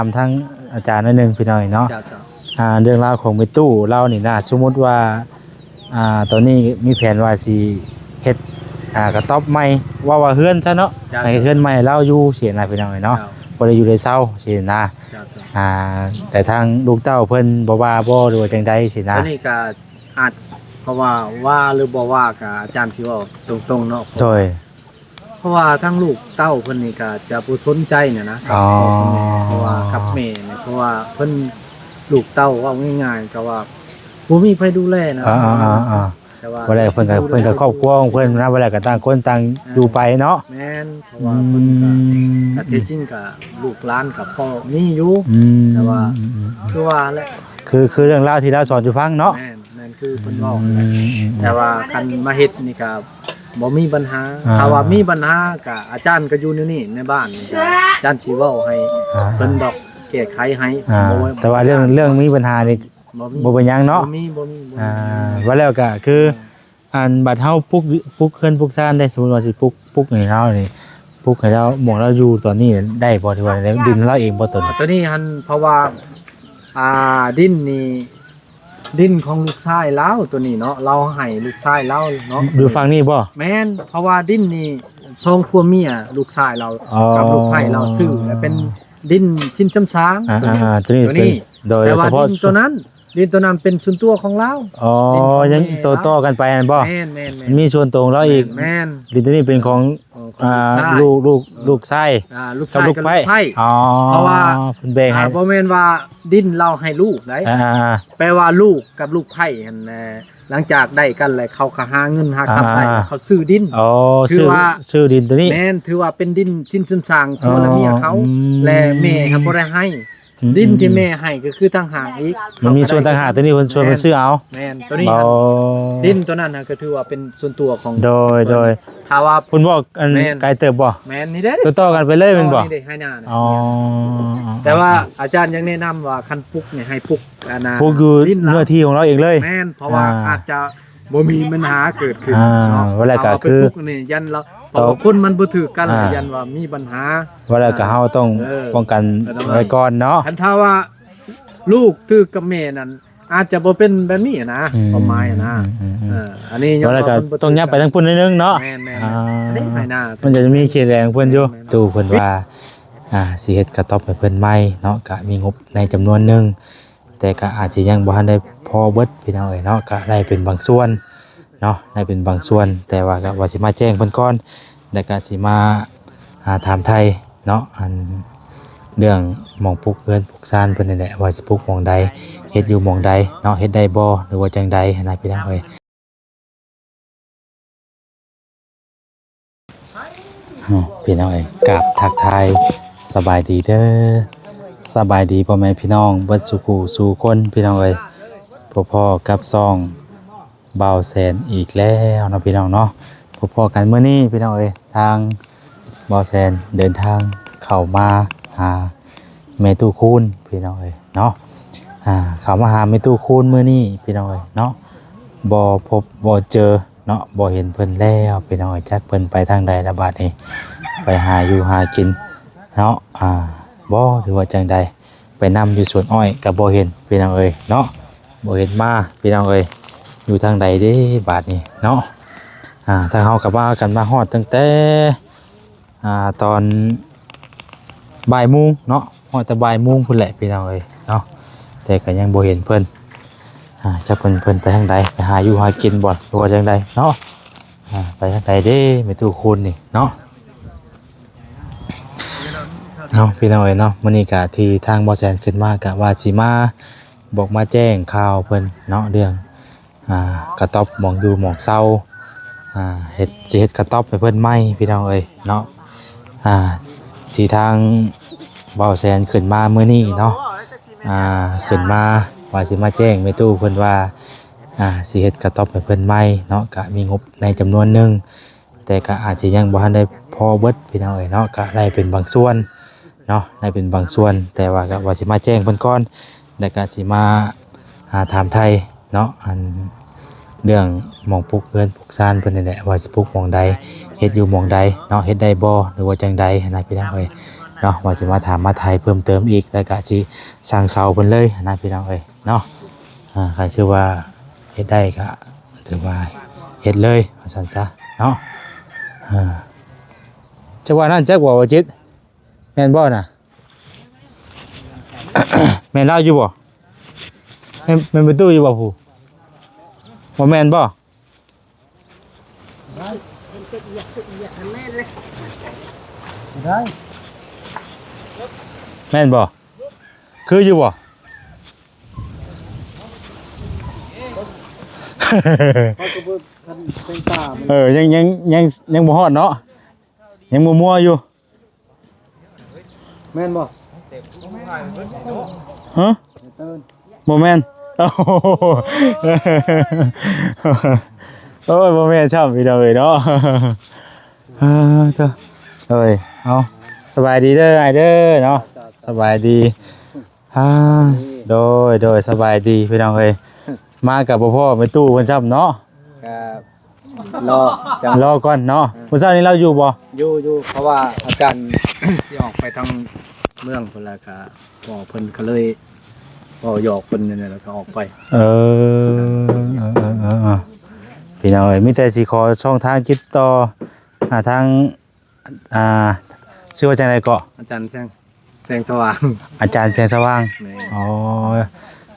າມທາງອາຈານໜ້ອຍໜຶ່ງພີ່ນ້ອງເນາະ. ເຈົ້າ ເຈົ້າ. ອ່າ ເລື່ອງລາວຂອງແມ່ຕູ້ລາວນີ້ນະ ສົມມຸດວ່າ ອ່າ ຕອນນີ້ມີແຜນວ່າຊິເຮັດ ອ່າ ກະຕ໊ອບໃໝ່ ເວົ້າວ່າເຮືອນຊະເນາະ. ເຈົ້າ ໃຫ້ເຮືອນໃໝ່ລາວຢູ່ຊີ້ນະພີ່ນ້ອງເນາະ. ເຈົ້າ. ບໍ່ໄດ້ຢູ່ໄດ້ເຊົາຊີ້ນະ. ເຈົ້າ ເຈົ້າ. ອ່າ ແຕ່ທາງລູກເຕົ້າເພິ່ນບໍ່ວ່າບໍ່ ຫຼືວ່າຈັ່ງໃດຊີ້ນະ? ຕອນນີ້ກະ ອາດ ເພາະວ່າວ່າ ຫຼືບໍ່ວ່າ ກະອາຈານຊິເວົ້າຕົງໆເນາະ. ໂດຍ. ເພາະວ່າທາງລູກເຕົ້າເພິ່ນນີ້ກະຈະບໍ່ສົນໃຈນະນະ. ອໍ. ເພາະວ່າກັບແມ່ນີ້ ເພາະວ່າເພິ່ນ ລູກເຕົ້າ ເວົ້າງ່າຍໆ ກະວ່າບໍ່ມີໃຜດູແລນະ. ອ່າໆໆໆ. ແຕ່ວ່າ ບໍ່ໄດ້ ເພິ່ນກະ ເພິ່ນກະຄອບຄົວຂອງເພິ່ນນະ ບໍ່ໄດ້ ກະຕ່າງຄົນຕ່າງ ອ່າ ຢູ່ໄປເນາະ. ແມ່ນ. ເພາະວ່າເພິ່ນກະ ອືມ ກະແທ້ຈິງກະລູກຫຼານກະພໍມີຢູ່. ອືມ. ແຕ່ວ່າ ອືມໆໆ ຄືວ່າແຫຼະ ຄື ຄືເລື່ອງລາວທີ່ລາວສອນສູ່ຟັງເນາະ. ແມ່ນ. ແມ່ນ ຄືເພິ່ນເວົ້າຫັ້ນແຫຼະ. ອືມໆໆ. ແຕ່ວ່າຄັນມາເຮັດນີ້ກະບໍ່ມີບັນຫາ. ອ່າ. ຖ້າວ່າມີບັນຫາກະອາຈານກະຢູ່ໃນນີ້ ໃນບ້ານນີ້ກະ ອາຈານຊິເວົ້າໃຫ້ ອ່າ ເພິ່ນດອກ ແກ້ໄຂໃຫ້. ອ່າ. ບໍ່ ແຕ່ວ່າເລື່ອງ ເລື່ອງມີບັນຫານີ້ ບໍ່ມີ ບໍ່ເປັນຫຍັງເນາະ. ບໍ່ມີ ບໍ່ມີ ບໍ່ມີ. ອ່າ ວ່າແລ້ວກະຄື ແມ່ນ ອັນບັດເຮົາປຸກ ປຸກເຮືອນປຸກຊານເດ້ ສົມມຸດວ່າຊິປຸກ ປຸກໃຫ້ລາວນີ້ ປຸກໃຫ້ລາວ ໝ່ອງລາວຢູ່ຕອນນີ້ໄດ້ບໍ່ ຫຼືວ່າດິນລາວເອງບໍ່ຕົວນີ້? ຕົວນີ້ຫັ້ນ ເພາະວ່າ ອ່າ ດິນນີ້ ດິນຂອງລູກຊາຍລາວຕົວນີ້ເນາະ ລາວໃຫ້ລູກຊາຍລາວເນາະ. ຢູ່ຝັ່ງນີ້ບໍ່? ແມ່ນ. ເພາະວ່າດິນນີ້ສອງຜົວເມຍລູກຊາຍລາວ ອໍ ກັບລູກໃພ້ລາວຊື້ ແລະເປັນດິນຊິນຊຳຊາງ. ອ່າໆໆ ຕົວນີ້ ຕົວນີ້ ໂດຍ ແຕ່ວ່າ ສະເພາະ ດິນຕົວນັ້ນ ດິນຕົວນັ້ນເປັນສ່ວນຕົວຂອງລາວ. ອໍ ຍັງຕໍ່ໆກັນໄປຫັ້ນບໍ່? ແມ່ນໆໆ. ມີສ່ວນຕົວຂອງລາວອີກ. ແມ່ນໆ. ດິນຕົວນີ້ເປັນຂອງ ຂອງ ອ່າ ລູກຊາຍ ລູກ ລູກ ເອີ ລູກຊາຍ ອ່າ ລູກຊາຍກັບລູກໃພ້. ອໍ. ເພາະວ່າ ເພິ່ນແບ່ງໃຫ້ ອ່າ ບໍ່ແມ່ນວ່າດິນລາວໃຫ້ລູກໃດ໋. ອ່າໆໆ. ແປວ່າລູກກັບລູກໃພ້ຫັ້ນນະ ຫຼັງຈາກໄດ້ກັນແລ້ວ ເຂົາກະຫາເງິນຫາຄຳໄດ້ ອ່າໆໆ ເຂົາຊື້ດິນ. ອໍ ຊື້ ຊື້ດິນຕົວນີ້. ແມ່ນ. ຖືວ່າເປັນດິນສິນສົມສ້າງຜົວແລະເມຍເຂົາ. ອໍ. ແລະແມ່ຫັ້ນບໍ່ໄດ້ໃຫ້. ອືມໆໆ. ດິນທີ່ແມ່ໃຫ້ກະຄືຕ່າງຫາກອີກ. ມັນມີສ່ວນຕ່າງຫາກ ຕົວນີ້ເພິ່ນ ແມ່ນ ສ່ວນເພິ່ນຊື້ເອົາ. ແມ່ນ. ຕົວນີ້ ອໍ ຫັ້ນ ດິນຕົວນັ້ນຫັ້ນກະຖືວ່າເປັນສ່ວນຕົວຂອງ ໂດຍ ເພິ່ນ ໂດຍ. ຖ້າວ່າ ເພິ່ນບອກ ອັນ ແມ່ນ ໄກເຕີບບໍ່? ແມ່ນ ນີ້ເດ້ ຕໍ່ໆກັນໄປເລີຍແມ່ນບໍ່? ນີ້ເດ້ ໄຮ່ນານະ. ອໍ. ແຕ່ວ່າອາຈານຍັງແນະນຳວ່າຄັນປຸກນີ້ໃຫ້ປຸກ ອັນນ່າ ປຸກຢູ່ເນື້ອທີ່ຂອງລາວເອງເລີຍ. ແມ່ນ. ເພາະວ່າ ອ່າ ອາດຈະ ບໍ່ມີບັນຫາເກີດຂຶ້ນ ອ່າ ເນາະ. ວ່າແລ້ວກະຄື ຖ້າວ່າໄປປຸກນີ້ ຢ້ານລາວ ເພາະວ່າຄົນມັນບໍ່ຖືກກັນ ອ່າ ຢ້ານວ່າມີບັນຫາ. ວ່າແລ້ວກະເຮົາຕ້ອງ ເອີ ປ້ອງກັນ ເອີ ໄວ້ກ່ອນເນາະ. ຄັນຖ້າວ່າລູກຖືກກັບແມ່ນັ້ນ ອາດຈະບໍ່ເປັນແບບນີ້ນະ. ອືມ ຄວາມໝາຍນະ. ອືມໆໆ. ເອີ ອັນນີ້ ວ່າແລ້ວກະ ຕ້ອງຍັບໄປທາງພຸ້ນໜ້ອຍໜຶ່ງເນາະ. ແມ່ນໆໆ. ອ່າ ອັນນີ້ໃຫ້ນາ ມັນຈະມີເຂດແດນເພິ່ນຢູ່. ແມ່ນໆ. ຕູ້ເພິ່ນວ່າ ອ່າ ຊິເຮັດກະຕ໊ອບໃຫ້ເພິ່ນໃໝ່ເນາະ ກະມີງົບໃນຈຳນວນໜຶ່ງ ແຕ່ກະອາດຈະຍັງບໍ່ທັນໄດ້ພໍເບິດພີ່ນ້ອງເອີຍເນາະ ກະໄດ້ເປັນບາງສ່ວນເນາະ ໄດ້ເປັນບາງສ່ວນ ແຕ່ວ່າກະວ່າຊິມາແຈ້ງເພິ່ນກ່ອນ ແລ້ວກະຊິມາ ຫາຖາມໄຖ່ເນາະ ອັນເລື່ອງໝ່ອງປຸກເຮືອນປຸກຊານເພິ່ນນີ້ແຫຼະ ວ່າຊິປຸກໝ່ອງໃດ ເຮັດຢູ່ໝ່ອງໃດເນາະ ເຮັດໄດ້ບໍ່ ຫຼືວ່າຈັ່ງໃດຫັ້ນນະພີ່ນ້ອງເອີຍ. ອ້າວ ພີ່ນ້ອງເອີຍ ກາບທັກທາຍສະບາຍດີເດີ ສະບາຍດີພໍ່ແມ່ພີ່ນ້ອງເບິດສູ່ຄູ່ສູ່ຄົນພີ່ນ້ອງເອີຍ ພົບພໍ້ກັບຊ່ອງບ່າວແສນອີກແລ້ວເນາະພີ່ນ້ອງເນາະ ພົບພໍ້ກັນມື້ນີ້ພີ່ນ້ອງເອີຍ ທາງບ່າວແສນເດີນທາງເຂົ້າມາຫາ ແມ່ຕູ້ຄູນພີ່ນ້ອງເອີຍເນາະ ອ່າ ເຂົ້າມາຫາແມ່ຕູ້ຄູນມື້ນີ້ພີ່ນ້ອງເອີຍເນາະ ບໍ່ພົບບໍ່ເຈີເນາະ ບໍ່ເຫັນເພິ່ນແລ້ວພີ່ນ້ອງເອີຍ ຈັກເພິ່ນໄປທາງໃດລະບາດນີ້ ໄປຫາຢູ່ຫາກິນເນາະ ອ່າ ບໍ່ ຫຼືວ່າຈັ່ງໃດ ໄປນຳຢູ່ສວນອ້ອຍກະບໍ່ເຫັນພີ່ນ້ອງເອີຍເນາະ ບໍ່ເຫັນມາພີ່ນ້ອງເອີຍ ຢູ່ທາງໃດເດ້ບາດນີ້ເນາະ ອ່າ ທາງເຮົາກະພາກັນມາຮອດຕັ້ງແຕ່ ອ່າ ຕອນບ່າຍໂມງເນາະ ຮອດແຕ່ບ່າຍໂມງພຸ້ນແຫຼະພີ່ນ້ອງເອີຍເນາະ ແຕ່ກະຍັງບໍ່ເຫັນເພິ່ນ ອ່າ ຈັກເພິ່ນ ເພິ່ນໄປທາງໃດ ໄປຫາຢູ່ຫາກິນບໍ່ ຫຼືວ່າຈັ່ງໃດເນາະ ອ່າ ໄປທາງໃດເດ້ແມ່ຕູ້ຄູນນີ້ເນາະ ເນາະ ພີ່ນ້ອງເອີຍເນາະ ມື້ນີ້ກະທີ່ທາງບ່າວແສນຂຶ້ນມາກະວ່າຊິມາບອກມາແຈ້ງຂ່າວເພິ່ນເນາະ ເລື່ອງ ອ່າ ກະຕ໊ອບໝ່ອງຢູ່ໝ່ອງເຊົາ ອ່າ ເຮັດ ຊິເຮັດກະຕ໊ອບໃຫ້ເພິ່ນໃໝ່ພີ່ນ້ອງເອີຍເນາະ ອ່າ ທີ່ທາງບ່າວແສນຂຶ້ນມາມື້ນີ້ເນາະ ອ່າ ຂຶ້ນມາວ່າຊິມາແຈ້ງແມ່ຕູ້ເພິ່ນວ່າ ອ່າ ຊິເຮັດກະຕ໊ອບໃຫ້ເພິ່ນໃໝ່ເນາະ ກະມີງົບໃນຈຳນວນໜຶ່ງ ແຕ່ກະອາດຈະຍັງບໍ່ທັນໄດ້ພໍເບິດພີ່ນ້ອງເອີຍເນາະ ກະໄດ້ເປັນບາງສ່ວນເນາະ ໄດ້ເປັນບາງສ່ວນ ແຕ່ວ່າກະວ່າຊິມາແຈ້ງເພິ່ນກ່ອນ ແລ້ວກະຊິມາ ຫາຖາມໄຖ່ເນາະ ອັນເລື່ອງໝ່ອງປຸກເຮືອນປຸກຊານເພິ່ນນີ້ແຫຼະ ວ່າຊິປຸກໝ່ອງໃດ ເຮັດຢູ່ໝ່ອງໃດເນາະ ເຮັດໄດ້ບໍ່ ຫຼືວ່າຈັ່ງໃດຫັ້ນນະພີ່ນ້ອງເອີຍ ເນາະ ວ່າຊິມາຖາມມາໄຖ່ເພີ່ມເຕີມອີກ ແລ້ວກະຊິສັ່ງເຊົ່າເພິ່ນເລີຍນະ ພີ່ນ້ອງເອີຍເນາະ. ອ່າ ຄັນຄືວ່າເຮັດໄດ້ກະຖືວ່າເຮັດເລີຍວ່າຊັ້ນຊະເນາະ. ອ່າ ຈັກວ່ານັ້ນຈັກວ່າ ບໍ່ຈິດ ແມ່ນບໍ່ນະ? ແມ່ນລາວຢູ່ບໍ່? ແມ່ນ ແມ່ນປະຕູຢູ່ບໍ່ຜູ້? ບໍ່ແມ່ນບໍ່? ແມ່ນບໍ່? ຄືຢູ່ບໍ່? ເອີ ຍັງ ຍັງ ຍັງ ຍັງບໍ່ຮອດເນາະ ຍັງມົວໆຢູ່. ແມ່ນບໍ່? ຮະ? ບໍ່ແມ່ນ. ໂອ້ຍ ບໍ່ແມ່ນຊ້ຳ ພີ່ນ້ອງເອີຍເນາະ. ເອີ ເດີ ເອີຍ ເອົາ ສະບາຍດີເດີອ້າຍເດີເນາະ ສະບາຍດີ. ອ່າ ໂດຍ ໂດຍ ສະບາຍດີພີ່ນ້ອງເອີຍ. ມາກັບບໍ່ພໍ້ແມ່ຕູ້ເພິ່ນຊ້ຳເນາະ. ກະລໍ ລໍກ່ອນເນາະ. ເອີ ມື້ເຊົ້ານີ້ລາວຢູ່ບໍ່? ຢູ່ ຢູ່ ເພາະວ່າອາຈານ ຊິອອກໄປທາງເມືອງພຸ້ນ ແລ້ວກະພໍ່ເພິ່ນກະເລີຍເວົ້າຫຍອກເພິ່ນນີ້ແຫຼະ ແລ້ວກະອອກໄປ. ເອີ ເອີ ເອີ ເອີ ພີ່ນ້ອງເອີຍ ມີແຕ່ຊິຂໍຊ່ອງທາງຕິດຕໍ່ ອ່າ ທາງ ອ່າ ຊື່ວ່າຈັ່ງໃດເກາະ? ອາຈານແສງ ແສງສະຫວ່າງ ອາຈານແສງສະຫວ່າງ. ແມ່ນ. ອໍ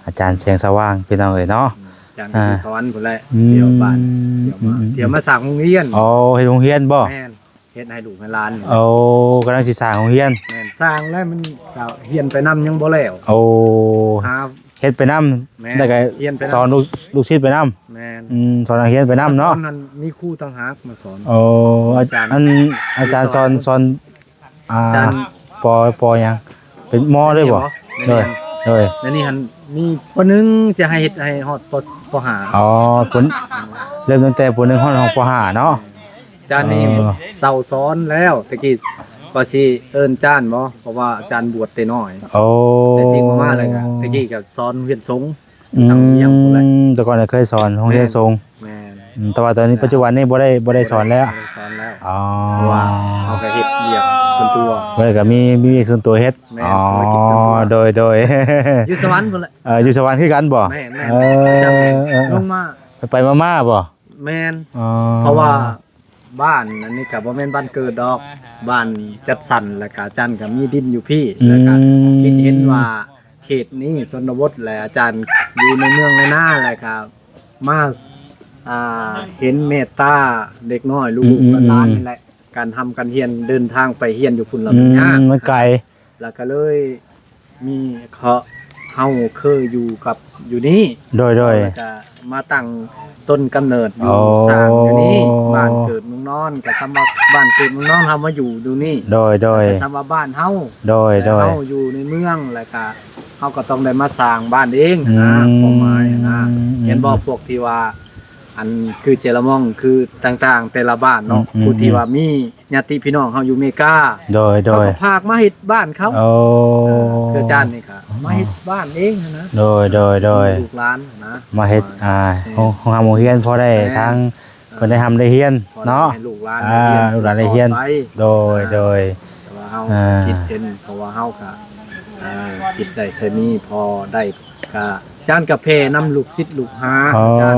ອາຈານແສງສະຫວ່າງ ພີ່ນ້ອງເອີຍເນາະ. ອືມ ອາຈານກະຢູ່ສະຫວັນພຸ້ນແຫຼະ. ອ່າ ອືມ ທ່ຽວບ້ານ ອືມ ທ່ຽວມາ ອືມ ທ່ຽວມາສ້າງໂຮງຮຽນ. ອໍ ເຮັດໂຮງຮຽນບໍ່? ແມ່ນ ເຮັດໃຫ້ລູກໃຫ້ຫຼານ. ໂອ້ ກຳລັງຊິສ້າງໂຮງຮຽນ. ແມ່ນ ສ້າງແລ້ວມັນກະຮຽນໄປນຳຍັງບໍ່ແລ້ວ. ໂອ້ ຫາ ເຮັດໄປນຳ ແມ່ນ ແລ້ວກະຮຽນໄປນຳ ສອນລູກ ລູກສິດໄປນຳ. ແມ່ນ. ອືມ ສອນນັກຮຽນໄປນຳເນາະ. ມາສອນນັ້ນມີຄູຕ່າງຫາກມາສອນ. ໂອ້ ອາ ອັນ ອາຈານສອນ ສອນ ອ່າ ອາຈານ ປໍ ປໍຫຍັງ ເປັນມໍເລີຍບໍ່? ໂດຍ ໂດຍ ແລ້ວນີ້ຫັ້ນມີປໍໜຶ່ງຈະໃຫ້ເຮັດໃຫ້ຮອດປໍຫ້າ. ອໍ ເລີ່ມຕັ້ງແຕ່ປໍໜຶ່ງຮອດຫ້ອງປໍຫ້າເນາະ. ຈານນີ້ ເອີ ເຊົາສອນແລ້ວ ແຕ່ກີ້ວ່າຊິເອີ້ນຈານບໍ່ ເພາະວ່າອາຈານບວດແຕ່ນ້ອຍ. ໂອ້ ແຕ່ຊິມາ ມາແລ້ວກະ ແຕ່ກີ້ກະສອນໂຮງຮຽນສົງ ອືມ ທາງວຽງພຸ້ນແຫຼະ. ແຕ່ກ່ອນເຄີຍສອນໂຮງຮຽນສົງ. ແມ່ນ ແມ່ນ. ອືມ ແຕ່ວ່າຕອນນີ້ ແຕ່ ປັດຈຸບັນນີ້ບໍ່ໄດ້ ບໍ່ໄດ້ສອນແລ້ວ. ບໍ່ໄດ້ສອນແລ້ວ. ອໍ ເພາະວ່າເຮົາກະເຮັດວຽກສ່ວນຕົວ ເພິ່ນກະມີ ມີວຽກສ່ວນຕົວເຮັດ. ແມ່ນ. ອໍ ທຸລະກິດສ່ວນຕົວ. ໂດຍ ໂດຍ ຢູ່ສະຫວັນພຸ້ນແຫຼະ. ເອີ ຢູ່ສະຫວັນຄືກັນບໍ່? ແມ່ນ ແມ່ນ. ເອີ ປະຈຳເລີຍ ເອີ ລົງມາ ໄປໆມາໆບໍ່? ແມ່ນ. ອໍ ເພາະວ່າ ບ້ານອັນນີ້ກະບໍ່ແມ່ນບ້ານເກີດດອກ ບ້ານຈັດສັນ ແລ້ວກະອາຈານກະມີດິນຢູ່ພີ້ ອືມ ແລ້ວກະຄິດເຫັນວ່າເຂດນີ້ຊົນນະບົດ ແລະອາຈານຢູ່ໃນເມືອງໃນນາ ແລ້ວກະມາ ອ່າ ເຫັນເມດຕາເດັກນ້ອຍລູກ ອືມ ຫຼານໆນີ້ແຫຼະ ການຮ່ຳການຮຽນ ເດີນທາງໄປຮຽນຢູ່ພຸ້ນລະ ອືມ ມັນຍາກ ມັນໄກ ແລ້ວກະເລີຍ ມີເຄາະ ເຮົາເຄີຍຢູ່ກັບຢູ່ນີ້. ໂດຍ ໂດຍ ແລ້ວກະມາຕັ້ງຕົ້ນກຳເນີດຢູ່ ໂອ້ ສ້າງຢູ່ນີ້ ບ້ານເກີດເມືອງນອນ ກະສ່ຳວ່າບ້ານເກີດເມືອງນອນ ເຮົາມາຢູ່ຢູ່ນີ້. ໂດຍ ໂດຍ ກະສ່ຳວ່າບ້ານເຮົາ. ໂດຍ ໂດຍ ເຮົາຢູ່ໃນເມືອງ ແລ້ວກະເຮົາກະຕ້ອງໄດ້ມາສ້າງບ້ານເອງນະ ອືມ ຄວາມໝາຍນະ. ອືມ ແມ່ນບໍ່ ອືມ ພວກທີ່ວ່າ ອັນຄືເຈລະມອງ ຄືຕ່າງໆແຕ່ລະບ້ານເນາະ ອືມ ຜູ້ທີ່ວ່າມີ ຍາດຕິພີ່ນ້ອງເຮົາຢູ່ເມກາ. ໂດຍ ໂດຍ ເຂົາກໍພາກມາເຮັດບ້ານເຂົາ. ໂອ້ ເອີ ຄືອາຈານນີ້ກໍມາເຮັດບ້ານເອງຫັ້ນນະ. ໂດຍ ໂດຍ ໂດຍ ລູກຫຼານຫັ້ນນະ ມາເຮັດ ອ່າ ໂຮງ ໂຮງຮ່ຳໂຮງຮຽນ ພໍໄດ້ ແມ່ນ ທາງ ເອີ ເພິ່ນໄດ້ຮ່ຳໄດ້ຮຽນເນາະ ໃຫ້ລູກຫຼານໄດ້ຮຽນ ອ່າ ລູກຫຼານໄດ້ຮຽນ. ໂດຍ ອ່າ ໂດຍ ແຕ່ວ່າເຮົາ ອ່າ ຄິດເຫັນ ເພາະວ່າເຮົາກໍ ເອີ ຄິດໄດ້ໃຊ້ມີພໍໄດ້ ກະ ອາຈານກະແຜ່ນຳລູກສິດລູກຫາ ອໍ ອາຈານ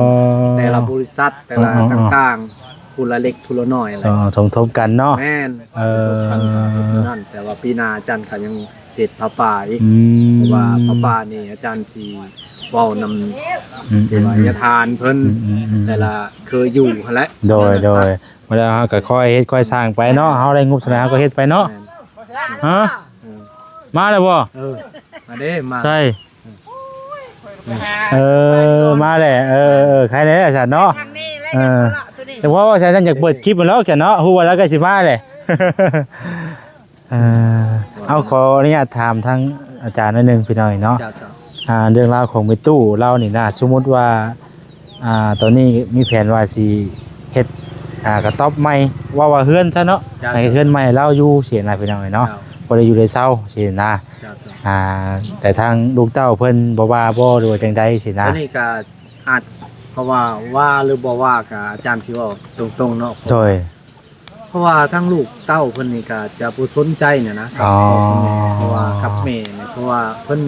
ແຕ່ລະບໍລິສັດ ແຕ່ລະ ອໍ ອໍ ຕ່າງໆ ຜູ້ລະເລັກຜູ້ລະນ້ອຍ ສ- ສົມທົບກັນເນາະ. ແມ່ນ ເອີ ສົມທົບກັນ ນັ້ນ ແຕ່ວ່າປີໜ້າອາຈານກະຍັງເຮັດຜ້າປ່າອີກ ອືມ ເພາະວ່າຜ້າປ່ານີ້ອາຈານຊິເວົ້ານຳ ອືມ ເທວະຍະທານເພິ່ນ ອືມ ອືມ ອືມ ແຕ່ລະເຄີຍຢູ່ຫັ້ນແຫຼະ. ໂດຍ ໂດຍ ມາແລ້ວເຮົາກໍຄ່ອຍເຮັດຄ່ອຍສ້າງໄປເນາະ ເຮົາໄດ້ງົບສ່ຳໃດເຮົາກໍເຮັດໄປເນາະ. ຮະ ເອີ ມາແລ້ວບໍ່? ເອີ ມາເດ້ ມາ ໃຊ່ ເອີ ມາແຫຼະ ເອີ ເອີ ໃຄແນ່ຊັ້ນເນາະ. ເອີ ແຕ່ວ່າວ່າຊັ້ນ ຢາກເປີດຄລິບແລ້ວຊັ້ນເນາະ ຮູ້ວ່າລາວໃກ້ຊິມາແຫຼະ. ເອີ ເອົາ ຂໍອະນຸຍາດຖາມທາງອາຈານໜ້ອຍໜຶ່ງ ພີ່ນ້ອງເນາະ. ເຈົ້າ ເຈົ້າ ອ່າ ເລື່ອງລາວຂອງແມ່ຕູ້ລາວນີ້ນະ ສົມມຸດວ່າ ອ່າ ຕອນນີ້ມີແຜນວ່າຊິເຮັດ ອ່າ ກະຕ໊ອບໃໝ່ ເວົ້າວ່າເຮືອນຊະເນາະ. ເຈົ້າ ໃຫ້ເຮືອນໃໝ່ລາວຢູ່ຊີ້ນະ ພີ່ນ້ອງເອີຍເນາະ. ເຈົ້າ ບໍ່ໄດ້ຢູ່ໄດ້ເຊົາຊີ້ນະ. ເຈົ້າ ເຈົ້າ ອ່າ ແຕ່ທາງລູກເຕົ້າເພິ່ນບໍ່ວ່າບໍ່ ຫຼືວ່າຈັ່ງໃດຊີ້ນະ? ອັນນີ້ກະອາດ ເພາະວ່າວ່າ ຫຼືບໍ່ວ່າ ກະອາຈານຊິເວົ້າຕົງໆເນາະ. ໂດຍ ພາະວ່າທັງລູກເຕົ້າເພິ່ນນີ້ກໍຈະບໍ່ສົນໃຈນະນະ ກັບ ອໍ ພໍ່ກັບແມ່ ເພາະວ່າກັບແມ່ນີ້ ເພາະວ່າເພິ່ນ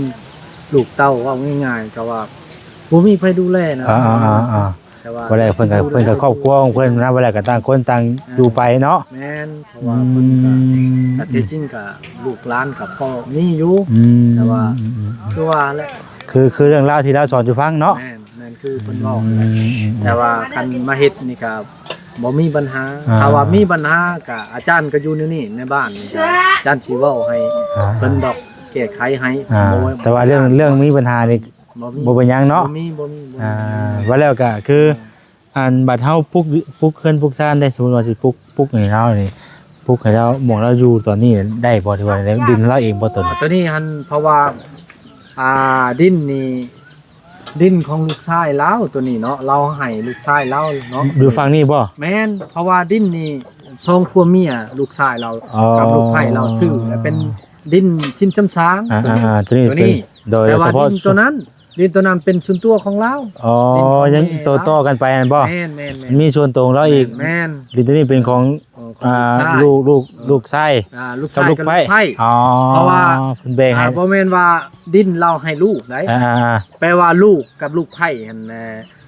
ລູກເຕົ້າ ເວົ້າງ່າຍໆ ກໍວ່າບໍ່ມີໃຜດູແລນະ ອ່າໆໆ ແຕ່ວ່າ ບໍ່ໄດ້ ເພິ່ນກໍ ເພິ່ນກໍຄອບຄົວຂອງເພິ່ນນະ ບໍ່ໄດ້ກໍຕ່າງຄົນຕ່າງຢູ່ໄປເນາະ ແມ່ນ ເພາະວ່າເພິ່ນກໍ ອືມ ກໍທີ່ຈິງກໍລູກຫຼານກໍພໍມີຢູ່ ອືມ ແຕ່ວ່າ ອືມໆ ຄືວ່າແຫຼະ ຄື ຄືເລື່ອງລາວທີ່ລາວສອນສູ່ຟັງເນາະ ແມ່ນ ແມ່ນ ຄືເພິ່ນເວົ້າ ອືມ ແຕ່ວ່າຄັນມາເຮັດນີ້ກໍບໍ່ມີບັນຫາ ອ່າ ຖ້າວ່າມີບັນຫາກໍອາຈານກໍຢູ່ໃນນີ້ ໃນບ້ານນີ້ກໍ ອາຈານຊິເວົ້າໃຫ້ ອ່າ ເພິ່ນດອກແກ້ໄຂໃຫ້ ອ່າ ບໍ່ວ່າ ແຕ່ວ່າເລື່ອງ ເລື່ອງມີບັນຫານີ້ ບໍ່ມີ ບໍ່ເປັນຫຍັງເນາະ ບໍ່ມີ ບໍ່ມີ ບໍ່ມີ ອ່າ ວ່າແລ້ວກໍຄື ອ່າ ອັນບັດເຮົາປຸກ ປຸກເຮືອນປຸກຊານໄດ້ ສົມມຸດວ່າຊິປຸກ ປຸກໃຫ້ລາວນີ້ ປຸກໃຫ້ລາວ ໝ່ອງລາວຢູ່ຕອນນີ້ໄດ້ບໍ່ ຖືວ່າໄດ້ດິນລາວເອງບໍ່ຕົວນີ້? ຕົວນີ້ຫັ້ນ ເພາະວ່າ ອ່າ ດິນນີ້ ດິນຂອງລູກຊາຍລາວຕົວນີ້ເນາະ ລາວໃຫ້ລູກຊາຍລາວເນາະ ຢູ່ຝັ່ງນີ້ບໍ່? ແມ່ນ ເພາະວ່າດິນນີ້ສອງຜົວເມຍລູກຊາຍລາວ ອໍ ກັບລູກໃພ້ລາວຊື້ ແລະເປັນດິນສິນຊຳຊາງ ອ່າ ຕົວນີ້ ອ່າ ຕົວນີ້ ຕົວນີ້ ໂດຍ ແຕ່ວ່າ ສະເພາະ ດິນຕົວນັ້ນ ດິນຕົວນັ້ນເປັນສ່ວນຕົວຂອງລາວ ອໍ ຍັງຕໍ່ໆກັນໄປຫັ້ນບໍ່? ແມ່ນໆໆ ມີສ່ວນຕົວຂອງລາວອີກ ແມ່ນໆ ດິນຕົວນີ້ເປັນຂອງ ເອີ ຂອງ ອ່າ ລູກຊາຍ ລູກ ລູກ ເອີ ລູກຊາຍ ອ່າ ລູກຊາຍກັບລູກໃພ້ ອໍ ເພາະວ່າ ເພິ່ນແບ່ງໃຫ້ ອ່າ ບໍ່ແມ່ນວ່າດິນລາວໃຫ້ລູກໃດ ອ່າໆໆ ແປວ່າລູກກັບລູກໃພ້ຫັ້ນນະ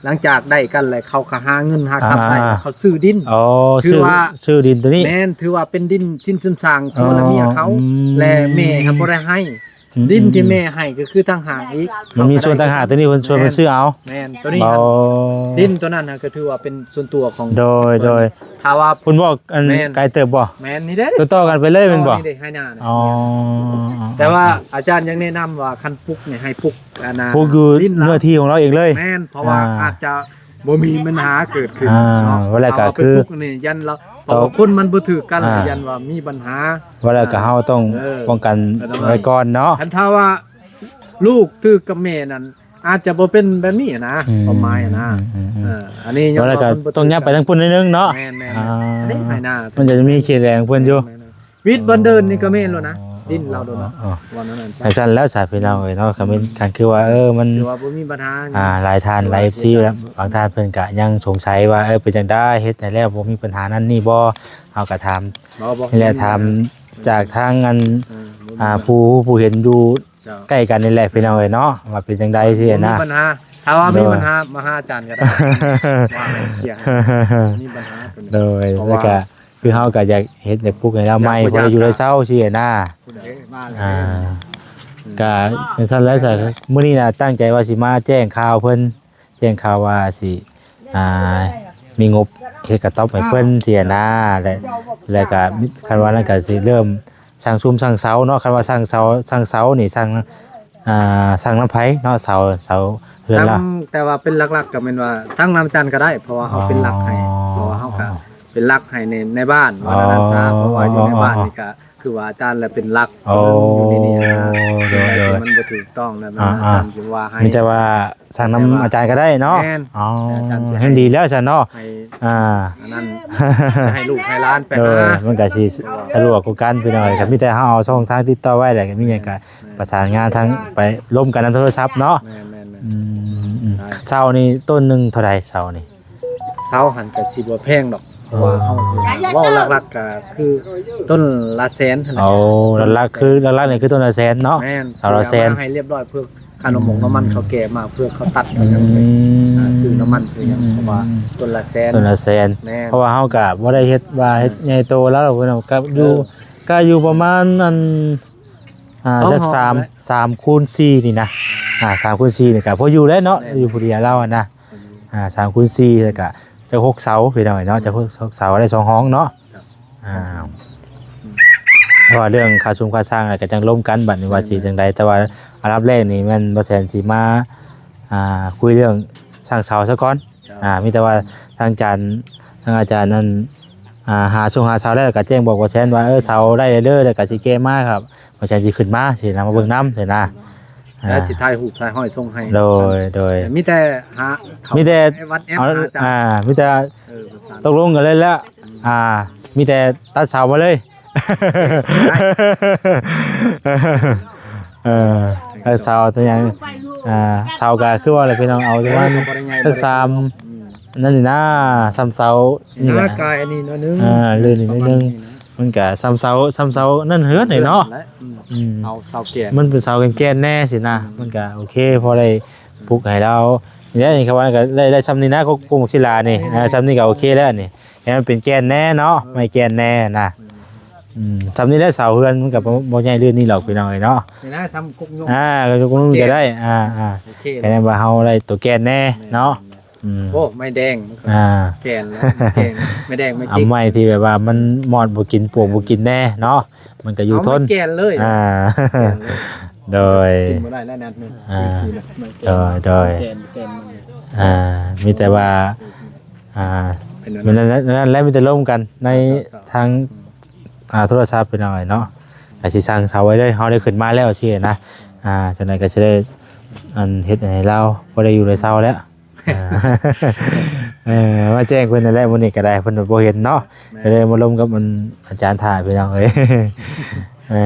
ຫຼັງຈາກໄດ້ກັນແລ້ວ ເຂົາກໍຫາເງິນຫາຄຳໄດ້ ອ່າໆໆ ເຂົາຊື້ດິນ ອໍ ຊື້ ຊື້ດິນຕົວນີ້ ແມ່ນ ຖືວ່າເປັນດິນສິນຊຳຊາງ ອໍ ຜົວແລະເມຍເຂົາ ອືມ ແລະແມ່ຫັ້ນບໍ່ໄດ້ໃຫ້ ອືມໆໆ ດິນທີ່ແມ່ໃຫ້ກໍຄືຕ່າງຫາກອີກ ມັນມີສ່ວນຕ່າງຫາກ ຕົວນີ້ເພິ່ນ ແມ່ນ ສ່ວນເພິ່ນຊື້ເອົາ ແມ່ນ ຕົວນີ້ ອໍ ຫັ້ນ ດິນຕົວນັ້ນຫັ້ນກໍຖືວ່າເປັນສ່ວນຕົວຂອງ ໂດຍ ເພິ່ນ ໂດຍ ຖ້າວ່າ ເພິ່ນບອກອັນ ແມ່ນ ໄກເຕີບບໍ່? ແມ່ນ ນີ້ເດ້ ຕໍ່ໆກັນໄປເລີຍແມ່ນບໍ່? ອໍ ນີ້ເດ້ ໄຮ່ນານະ ອໍ ແຕ່ວ່າອາຈານຍັງແນະນຳວ່າຄັນປຸກນີ້ໃຫ້ປຸກ ອັນນ່າ ປູກຢູ່ເນື້ອທີ່ຂອງລາວເອງເລີຍ ແມ່ນ ເພາະວ່າ ອ່າ ອາດຈະບໍ່ມີບັນຫາເກີດຂຶ້ນ ອ່າ ເນາະ ວ່າແລ້ວກໍຄື ເອົາໄປປູກນີ້ ຢ້ານລາວ ເພາະວ່າຄົນມັນບໍ່ຖືກກັນ ອ່າ ຢ້ານວ່າມີບັນຫາ ວ່າແລ້ວກໍເຮົາຕ້ອງ ເອີ ປ້ອງກັນ ເອີ ໄວ້ກ່ອນເນາະ ຄັນຖ້າວ່າລູກຖືກກັບແມ່ນັ້ນ ອາດຈະບໍ່ເປັນແບບນີ້ນະ ອືມ ຄວາມໝາຍນະ ອືມໆໆ ເອີ ອັນນີ້ ວ່າແລ້ວກໍຕ້ອງຍັບໄປທາງພຸ້ນໜ້ອຍໜຶ່ງເນາະ ແມ່ນໆ ອ່າ ອັນນີ້ໄຮ່ນາ ມັນຈະມີເຂດແດນຂອງເພິ່ນຢູ່ ແມ່ນໆ ວິດບ່ອນເດີນນີ້ກໍແມ່ນແລ້ວນະ ອໍ ດິນລາວໂດນເນາະ ອໍ ວ່າແນວນັ້ນຊະ ຈັ່ງຊັ້ນແລ້ວຊະພີ່ນ້ອງເອີຍເນາະ ຄັນແມ່ນ ອືມ ຄັນຄືວ່າ ເອີ ມັນ ຖືວ່າບໍ່ມີບັນຫາ ອ່າ ຫຼາຍທ່ານຫຼາຍເອັຟຊີ ບາງທ່ານເພິ່ນກະຍັງສົງໄສວ່າ ເອີ ເປັນຈັ່ງໃດ ເຮັດໃຫ້ແລ້ວບໍ່ມີບັນຫານັ້ນນີ້ບໍ່ ເຮົາກະຖາມ ບໍ່ ບໍ່ ນີ້ແຫຼະ ມີ ຖາມ ເອີ ຈາກທາງອັນ ເອີ ບໍ່ມີ ອ່າ ຜູ້ຮູ້ຜູ້ເຫັນຢູ່ ເຈົ້າ ໃກ້ກັນນີ້ແຫຼະພີ່ນ້ອງເອີຍເນາະ ວ່າເປັນຈັ່ງໃດຊີ້ນະ ບໍ່ມີບັນຫາ ຖ້າວ່າມີ ໂດຍ ບັນຫາມາຫາອາຈານກໍໄດ້ ວ່າໃຫ້ເຄຍ ມີບັນຫາຕົວນີ້ ໂດຍ ເພາະວ່າ ແລ້ວກະ ຄືເຮົາກໍຢາກເຮັດ ຢາກປຸກໃຫ້ລາວໃໝ່ ຢາກ ບໍ່ຢາກ ພໍໄດ້ຢູ່ໄດ້ເຊົາຊີ້ນະ ຜູ້ໃດມາແລ້ວ ອ່າ ອືມ ກະຈັ່ງຊັ້ນແຫຼະຊະ ມື້ນີ້ນະຕັ້ງໃຈວ່າຊິມາແຈ້ງຂ່າວເພິ່ນ ແຈ້ງຂ່າວວ່າຊິ ອ່າ ມີງົບເຮັດກະຕ໊ອບໃຫ້ເພິ່ນຊີ້ນະ ແລະ ແລ້ວກະ ຄັນວ່ານັ້ນກະຊິເລີ່ມ ສ້າງຊຸມສ້າງເສົາເນາະ ຄັນວ່າສ້າງເສົາ ສ້າງເສົານີ້ສ້າງ ອ່າ ສ້າງນຳໃຜເນາະ ເສົາ ເສົາເຮືອນລະ ແຕ່ວ່າເປັນຫຼັກໆ ກໍແມ່ນວ່າສ້າງນຳອາຈານກໍໄດ້ ເພາະວ່າເຮົາເປັນຫຼັກໃຫ້ ອໍ ເພາະວ່າເຮົາກໍເປັນຫຼັກໃຫ້ໃນ ໃນບ້ານ ອໍ ວ່ານັ້ນຊະ ເພາະວ່າຢູ່ໃນບ້ານນີ້ກໍຄືວ່າອາຈານລະເປັນຫຼັກ ອໍ ຢູ່ໃນນີ້ນະ ໂດຍ ໂດຍ ມັນບໍ່ຖືກຕ້ອງນະ ອາ ອາຈານຈຶ່ງວ່າໃຫ້ ມີແຕ່ວ່າ ສ້າງນຳອາຈານກໍໄດ້ເນາະ ແມ່ນ ອໍ ແມ່ນ ອາຈານຈະໃຫ້ ແຮ່ງດີແລ້ວຊັ້ນເນາະ ໃຫ້ ອ່າ ອັນນັ້ນ ຈະໃຫ້ລູກໃຫ້ຫຼານໄປ ໂດຍ ຫາ ມັນກໍຊິສະດວກກວ່າກັນພີ່ນ້ອງເອີຍ ກໍມີແຕ່ເຮົາເອົາຊ່ອງທາງຕິດຕໍ່ໄວ້ແຫຼະ ກໍມີຫຍັງກໍ ແມ່ນ ປະສານງານທາງໄປລົມກັນນຳໂທລະສັບເນາະ ແມ່ນໆໆ ອືມ ອືມ ອືມ ເສົານີ້ຕົ້ນໜຶ່ງເທົ່າໃດ ເສົານີ້? ເສົາຫັ້ນກໍຊິບໍ່ແພງດອກ ເພາະວ່າເຮົາຊິເວົ້າຫຼັກໆ ກໍຄືຕົ້ນລະແສນຫັ້ນແຫຼະ ໂອ້ ຫຼັກໆ ຄືຫຼັກໆ ນີ້ຄືຕົ້ນລະແສນເນາະ ແມ່ນ ເສົາລະແສນ ເອົາມາໃຫ້ລຽບຮ້ອຍ ເພື່ອຄ່ານ້ຳມັນ ນ້ຳມັນເຂົາແກ່ມາ ເພື່ອເຂົາຕັດ ອືມ ເອົາຫຍັງໄປ ອ່າ ຊື້ນ້ຳມັນ ຊື້ຫຍັງ ອືມ ເພາະວ່າຕົ້ນລະແສນ ຕົ້ນລະແສນ ແມ່ນ ເພາະວ່າເຮົາກໍບໍ່ໄດ້ເຮັດວ່າເຮັດໃຫຍ່ໂຕແລ້ວ ເພິ່ນກໍຢູ່ ເອີ ກໍຢູ່ປະມານອັນ ອ່າ ສອງຫ້ອງ ຈັກສາມ ແຫຼະ ສາມຄູນສີ່ນີ້ນະ ອ່າ ສາມຄູນສີ່ນີ້ກໍພໍຢູ່ແລ້ວເນາະ ແມ່ນ ຢູ່ຜູ້ດຽວລາວຫັ້ນນະ ອ່າ ສາມຄູນສີ່ ແລ້ວກະຈັກຫົກເສົາພີ່ນ້ອງເນາະ ຈັກຫົກເສົາ ໄດ້ສອງຫ້ອງເນາະ ເຈົ້າ ອ່າ ອືມ ເພາະວ່າເລື່ອງຄ່າຊຸມຄ່າສ້າງ ແລ້ວກະຈັ່ງລົມກັນ ບັດນີ້ວ່າຊິຈັ່ງໃດ ແມ່ນໆ ແຕ່ວ່າອັນດັບແລກນີ້ແມ່ນບໍ່ແສນຊິມາ ອ່າ ຄຸຍເລື່ອງສ້າງເສົາຊະກ່ອນ ເຈົ້າ ອ່າ ມີແຕ່ວ່າ ອືມ ທາງອາຈານ ທາງອາຈານນັ້ນ ອ່າ ຫາຊ່ວງຫາເສົາແລ້ວ ແລ້ວກະແຈ້ງບອກບໍ່ແສນວ່າ ເອີ ເສົາໄດ້ແລ້ວເດີ ແລ້ວກະຊິແກ່ມາ ຄັບ ບໍ່ແສນຊິຂຶ້ນມາຊີ້ນະ ມາເບິ່ງນຳຊີ້ນະ ອ່າ ແລ້ວຊິຖ່າຍຮູບຖ່າຍຫ້ອຍສົ່ງໃຫ້ ໂດຍ ໂດຍ ແຕ່ມີແຕ່ຫາ ເຂົ້າ ມີແຕ່ ວັດແອັບ ຫາເຈົ້າ ອ່າ ມີແຕ່ ເອີ ປະສານ ຕົກລົງກັນເລີຍແລ້ວ ອືມ ອ່າ ມີແຕ່ຕັດເສົາມາເລີຍ ເອີ ຕັດເສົາຕັດຫຍັງ ອ່າ ເສົາກໍຄືວ່າແຫຼະພີ່ນ້ອງ ເອົາປະມານ ເອີ ກໍບໍ່ໄດ້ໃຫຍ່ ສັກສາມ ບໍ່ໄດ້ໃຫຍ່ ອືມ ນັ້ນນີ້ນາ ຊຳເສົານີ້ແຫຼະ ນາກາຍອັນນີ້ໜ້ອຍໜຶ່ງ ອ່າ ເລື່ອງນີ້ໜ້ອຍໜຶ່ງ ປະມານນີ້ນະ ມັນກະຊຳເສົາ ຊຳເສົານັ້ນເຮືອນນີ້ເນາະ ເຮືອນນັ້ນແຫຼະ ອືມ ອືມ ເອົາເສົາແກ່ນ ມັນເປັນເສົາແກ່ນໆແດ່ຊີ້ນະ ອືມ ມັນກະໂອເຄ ພໍໄດ້ປຸກໃຫ້ລາວ ນີ້ແຫຼະ ນີ້ເຂົາວ່າກະໄດ້ ໄດ້ຊ່ຳນີ້ນະ ກົກ ກົກໝາກສີລານີ້ ອືມ ອ່າ ຊ່ຳນີ້ກະໂອເຄແລ້ວນີ້ ໃຫ້ມັນເປັນແກ່ນແດ່ເນາະ ອືມ ໄມ້ແກ່ນແດ່ນະ ອືມ ອືມ ຊ່ຳນີ້ແຫຼະ ເສົາເຮືອນມັນກະບໍ່ ບໍ່ໃຫຍ່ເລື່ອງນີ້ດອກ ພີ່ນ້ອງເອີຍເນາະ ນີ້ນະ ຊ່ຳກົກຍົກ ອ່າ ກົກຍົກນີ້ກະໄດ້ ອ່າ ໂອເຄ ກະແນມວ່າເຮົາໄດ້ໂຕແກ່ນແດ່ເນາະ ອືມ ໂອ້ ໄມ້ແດງ ອ່າ ແກ່ນແລ້ວ ແກ່ນ ໄມ້ແດງ ໄມ້ຈິກ ເອົາໄມ້ທີ່ແບບວ່າມັນມອດບໍ່ກິນ ປວກບໍ່ກິນແດ່ເນາະ ມັນກະຢູ່ທົນ ເອົາໄມ້ແກ່ນເລີຍ ອ່າ ແກ່ນເລີຍ ໂດຍ ກິນບໍ່ໄດ້ແລ້ວນັ້ນ ອ່າ ໂດຍ ໂດຍ ແກ່ນ ແກ່ນມັນ ອ່າ ມີແຕ່ວ່າ ອ່າ ເປັນແນວນັ້ນ ນັ້ນແຫຼະ ມີແຕ່ລົມກັນໃນ ເຈົ້າ ເຈົ້າ ທາງ ອ່າ ໂທລະສັບ ພີ່ນ້ອງເອີຍເນາະ ກະຊິສັ່ງເຊົາໄວ້ເລີຍ ເຮົາໄດ້ຂຶ້ນມາແລ້ວຊີ້ນະ ອ່າ ຈັ່ງໃດກະຊິໄດ້ ອັນ ເຮັດໃຫ້ລາວພໍໄດ້ຢູ່ໄດ້ເຊົາແລ້ວ ອ່າ ເອີ ມາແຈ້ງເພິ່ນນັ້ນແຫຼະ ມື້ນີ້ກະໄດ້ ເພິ່ນບໍ່ເຫັນເນາະ ແມ່ນ ກະເລີຍມາລົມກັບ ອັນ ອາຈານຖ້າ ພີ່ນ້ອງເອີຍ ເອີ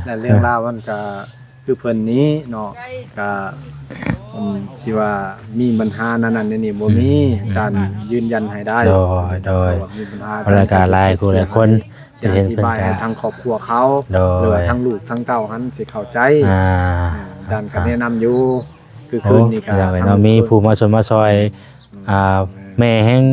ແລະເລື່ອງລາວມັນກະ ຄືເພິ່ນນີ້ເນາະ ກະ ອືມ ຊິວ່າມີບັນຫານັ້ນໆນີ້ບໍ່ມີ ອືມ ອາຈານຢືນຢັນໃຫ້ໄດ້ ໂດຍ ໂດຍ ເພາະວ່າມີບັນຫາ ແລ້ວກະຫຼາຍຜູ້ຫຼາຍຄົນ ຊິອະທິບາຍໃຫ້ທາງຄອບຄົວເຂົາ ໂດຍ ຫຼືວ່າທາງລູກທາງເຕົ້າຫັ້ນຊິເຂົ້າໃຈ ອ່າ ອາຈານກະແນະນຳຢູ່ ຄືຄືນນີ້ກະ ໂອ້ ເນາະ ມີຜູ້ມາຊົມມາຊ່ອຍ ອືມ ອ່າ ແມ່ແຮງ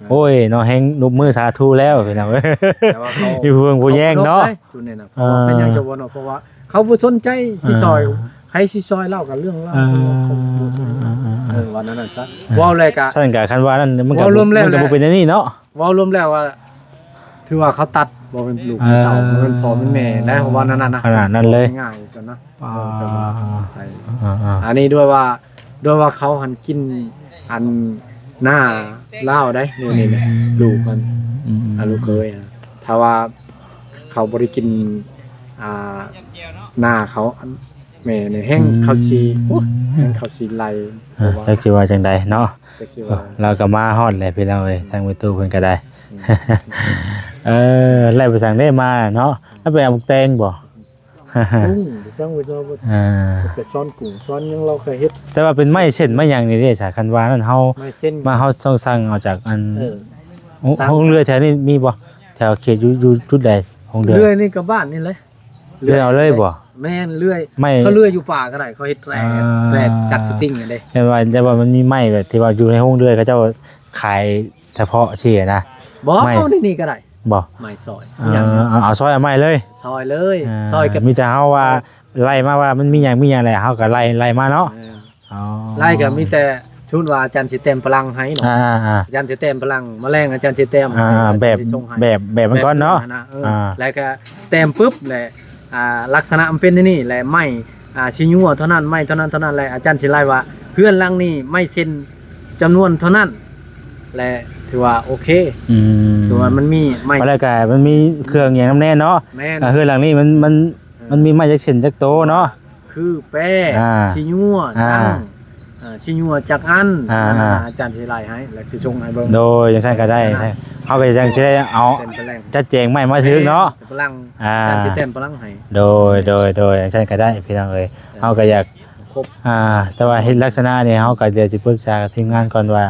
ໂອ້ຍເນາະ ແຮງນົບມືສາທຸແລ້ວ ພີ່ນ້ອງເອີຍ ແຕ່ວ່າເຂົາ ຢູ່ເບື້ອງຜູ້ແຍງເນາະ ຈຸດນີ້ນະ ເພາະວ່າເປັນຫຍັງຈະບໍ່ເນາະ ເພາະວ່າເຂົາບໍ່ສົນໃຈຊິຊ່ອຍ ອ່າ ໃຜຊິຊ່ອຍລາວກະເລື່ອງລາວ ອ່າ ເຂົາບໍ່ສົນໃຈ ອ່າ ເອີ ວ່າແນວນັ້ນຊະ ອ່າ ເວົ້າແລ້ວກະ ຊັ້ນກະຄັນວ່ານັ້ນມັນກະ ເວົ້າລວມແລ້ວ ມັນກະບໍ່ເປັນແນວນີ້ເນາະ ເວົ້າລວມແລ້ວວ່າ ຖືວ່າເຂົາຕັດ ບໍ່ແມ່ນລູກ ເອີ ເຕົ້າ ບໍ່ແມ່ນພໍ່ແມ່ນແມ່ນະ ເວົ້າແນວນັ້ນນະ ຂະໜາດນັ້ນເລີຍ ເວົ້າງ່າຍໆຊັ້ນນະ ອ່າ ເອີ ເອີ ອ່າ ອັນນີ້ດ້ວຍວ່າ ດ້ວຍວ່າເຂົາຫັ້ນກິນອັນນາລາວໃດ໋ ນີ້ ນີ້ ອືມ ລູກມັນ ອືມ ອາ ລູກເຂີຍ ຖ້າວ່າເຂົາບໍ່ໄດ້ກິນ ອ່າ ນາເຂົາ ແມ່ນີ້ແຮງ ອືມ ເຂົາຊິ ໂອ້ຍ ແຮງເຂົາຊິໄລ່ ອ່າ ເພາະວ່າ ຈັກຊິວ່າຈັ່ງໃດເນາະ ຈັກຊິວ່າ ເອີ ລາວກະມາຮອດແຫຼະ ພີ່ນ້ອງເອີຍ ທາງແມ່ຕູ້ເພິ່ນກະໄດ້ ອືມ ເອີ ໄລ່ໄປສັງເດ້ມາເນາະ ລາວໄປເອົາໝາກແຕງບໍ່? ກຸ້ງ ໄປສັງໄປເນາະ ອ່າ ໄປຊ້ອນກຸ້ງຊ້ອນຫຍັງລາວກະເຮັດ ແຕ່ວ່າເປັນໄມ້ເສັ້ນໄມ້ຫຍັງນີ້ເດ້ ສາ ຄັນວ່ານັ້ນເຮົາ ໄມ້ເສັ້ນ ມາເຮົາຕ້ອງສັ່ງເອົາຈາກອັນ ເອີ ໂຮງເລື່ອຍແຖວນີ້ມີບໍ່? ແຖວເຂດຢູ່ ຢູ່ຈຸດໃດໂຮງເລື່ອຍ? ເລື່ອຍນີ້ກະບ້ານນີ້ແຫຼະ ເລື່ອຍເອົາເລີຍບໍ່? ແມ່ນ ເລື່ອຍ ໄມ້ ເຂົາເລື່ອຍຢູ່ປ່າກະໄດ້ ເຂົາເຮັດແຕຣ ອ່າ ແຕຣຈັດສະຕິງຫັ້ນເດ້ ແຕ່ວ່າ ແຕ່ວ່າມັນມີໄມ້ແບບທີ່ວ່າຢູ່ໃນໂຮງເລື່ອຍເຂົາເຈົ້າຂາຍສະເພາະຊີ້ນະ ບໍ່ ໄມ້ ເອົາໃນນີ້ກະໄດ້ ບໍ່ ໄມ້ຊອຍ ເອີ ເອົາ ເອົາຊອຍເອົາໄມ້ເລີຍ ຊອຍເລີຍ ອ່າ ຊອຍກະ ມີແຕ່ເຮົາວ່າໄລ່ມາວ່າມັນມີຫຍັງ ມີຫຍັງແຫຼະ ເຮົາກະໄລ່ ໄລ່ມາເນາະ ເອີ ອໍ ໄລ່ກະມີແຕ່ ສົມມຸດວ່າອາຈານຊິແຕ້ມພະລັງໃຫ້ເນາະ ອ່າ ອາຈານຊິແຕ້ມພະລັງ ມະແລງອາຈານຊິແຕ້ມ ອ່າ ໃຫ້ ແບບ ແບບ ແບບມັນກ່ອນເນາະ ເອີ ອ່າ ແລ້ວກະແຕ້ມປຶບແຫຼະ ອ່າ ລັກສະນະມັນເປັນແນວນີ້ແຫຼະ ໄມ້ ອ່າ ຊິຍົວເທົ່ານັ້ນ ໄມ້ເທົ່ານັ້ນ ເທົ່ານັ້ນແຫຼະ ອາຈານຊິໄລ່ວ່າ ເຮືອນຫຼັງນີ້ໄມ້ເສັ້ນຈຳນວນເທົ່ານັ້ນ ແລະ ຖືວ່າໂອເຄ ອືມ ຖືວ່າມັນມີໄມ້ ແລ້ວກະມັນມີເຄື່ອງຫຍັງນຳແດ່ເນາະ ແມ່ນ ອ່າ ເຮືອນຫຼັງນີ້ມັນ ມັນ ເອີ ມັນມີໄມ້ຈັກເສັ້ນຈັກໂຕເນາະ ຄືແປ ອ່າ ຊິຍົວ ອ່າ ທັງ ອ່າ ຊິຍົວຈັກອັນ ອ່າ ອາຈານຊິໄລ່ໃຫ້ ແລ້ວຊິສົ່ງໃຫ້ເບິ່ງ ໂດຍ ຈັ່ງຊັ້ນກະໄດ້ ເຮົາກະຈັ່ງຊິໄດ້ເອົາ ແຕ້ມພະລັງ ຈັດແຈງໄມ້ມາຖືກເນາະ ແຕ້ມພະລັງ ອ່າ ອາຈານຊິແຕ້ມພະລັງໃຫ້ ໂດຍ ໂດຍ ໂດຍ ຈັ່ງຊັ້ນກະໄດ້ ພີ່ນ້ອງເອີຍ ເຮົາກະຢາກ ຄົບ ອ່າ ແຕ່ວ່າເຮັດລັກສະນະນີ້ ເຮົາກະດຽວຊິປຶກສາກັບທີມງານກ່ອນວ່າ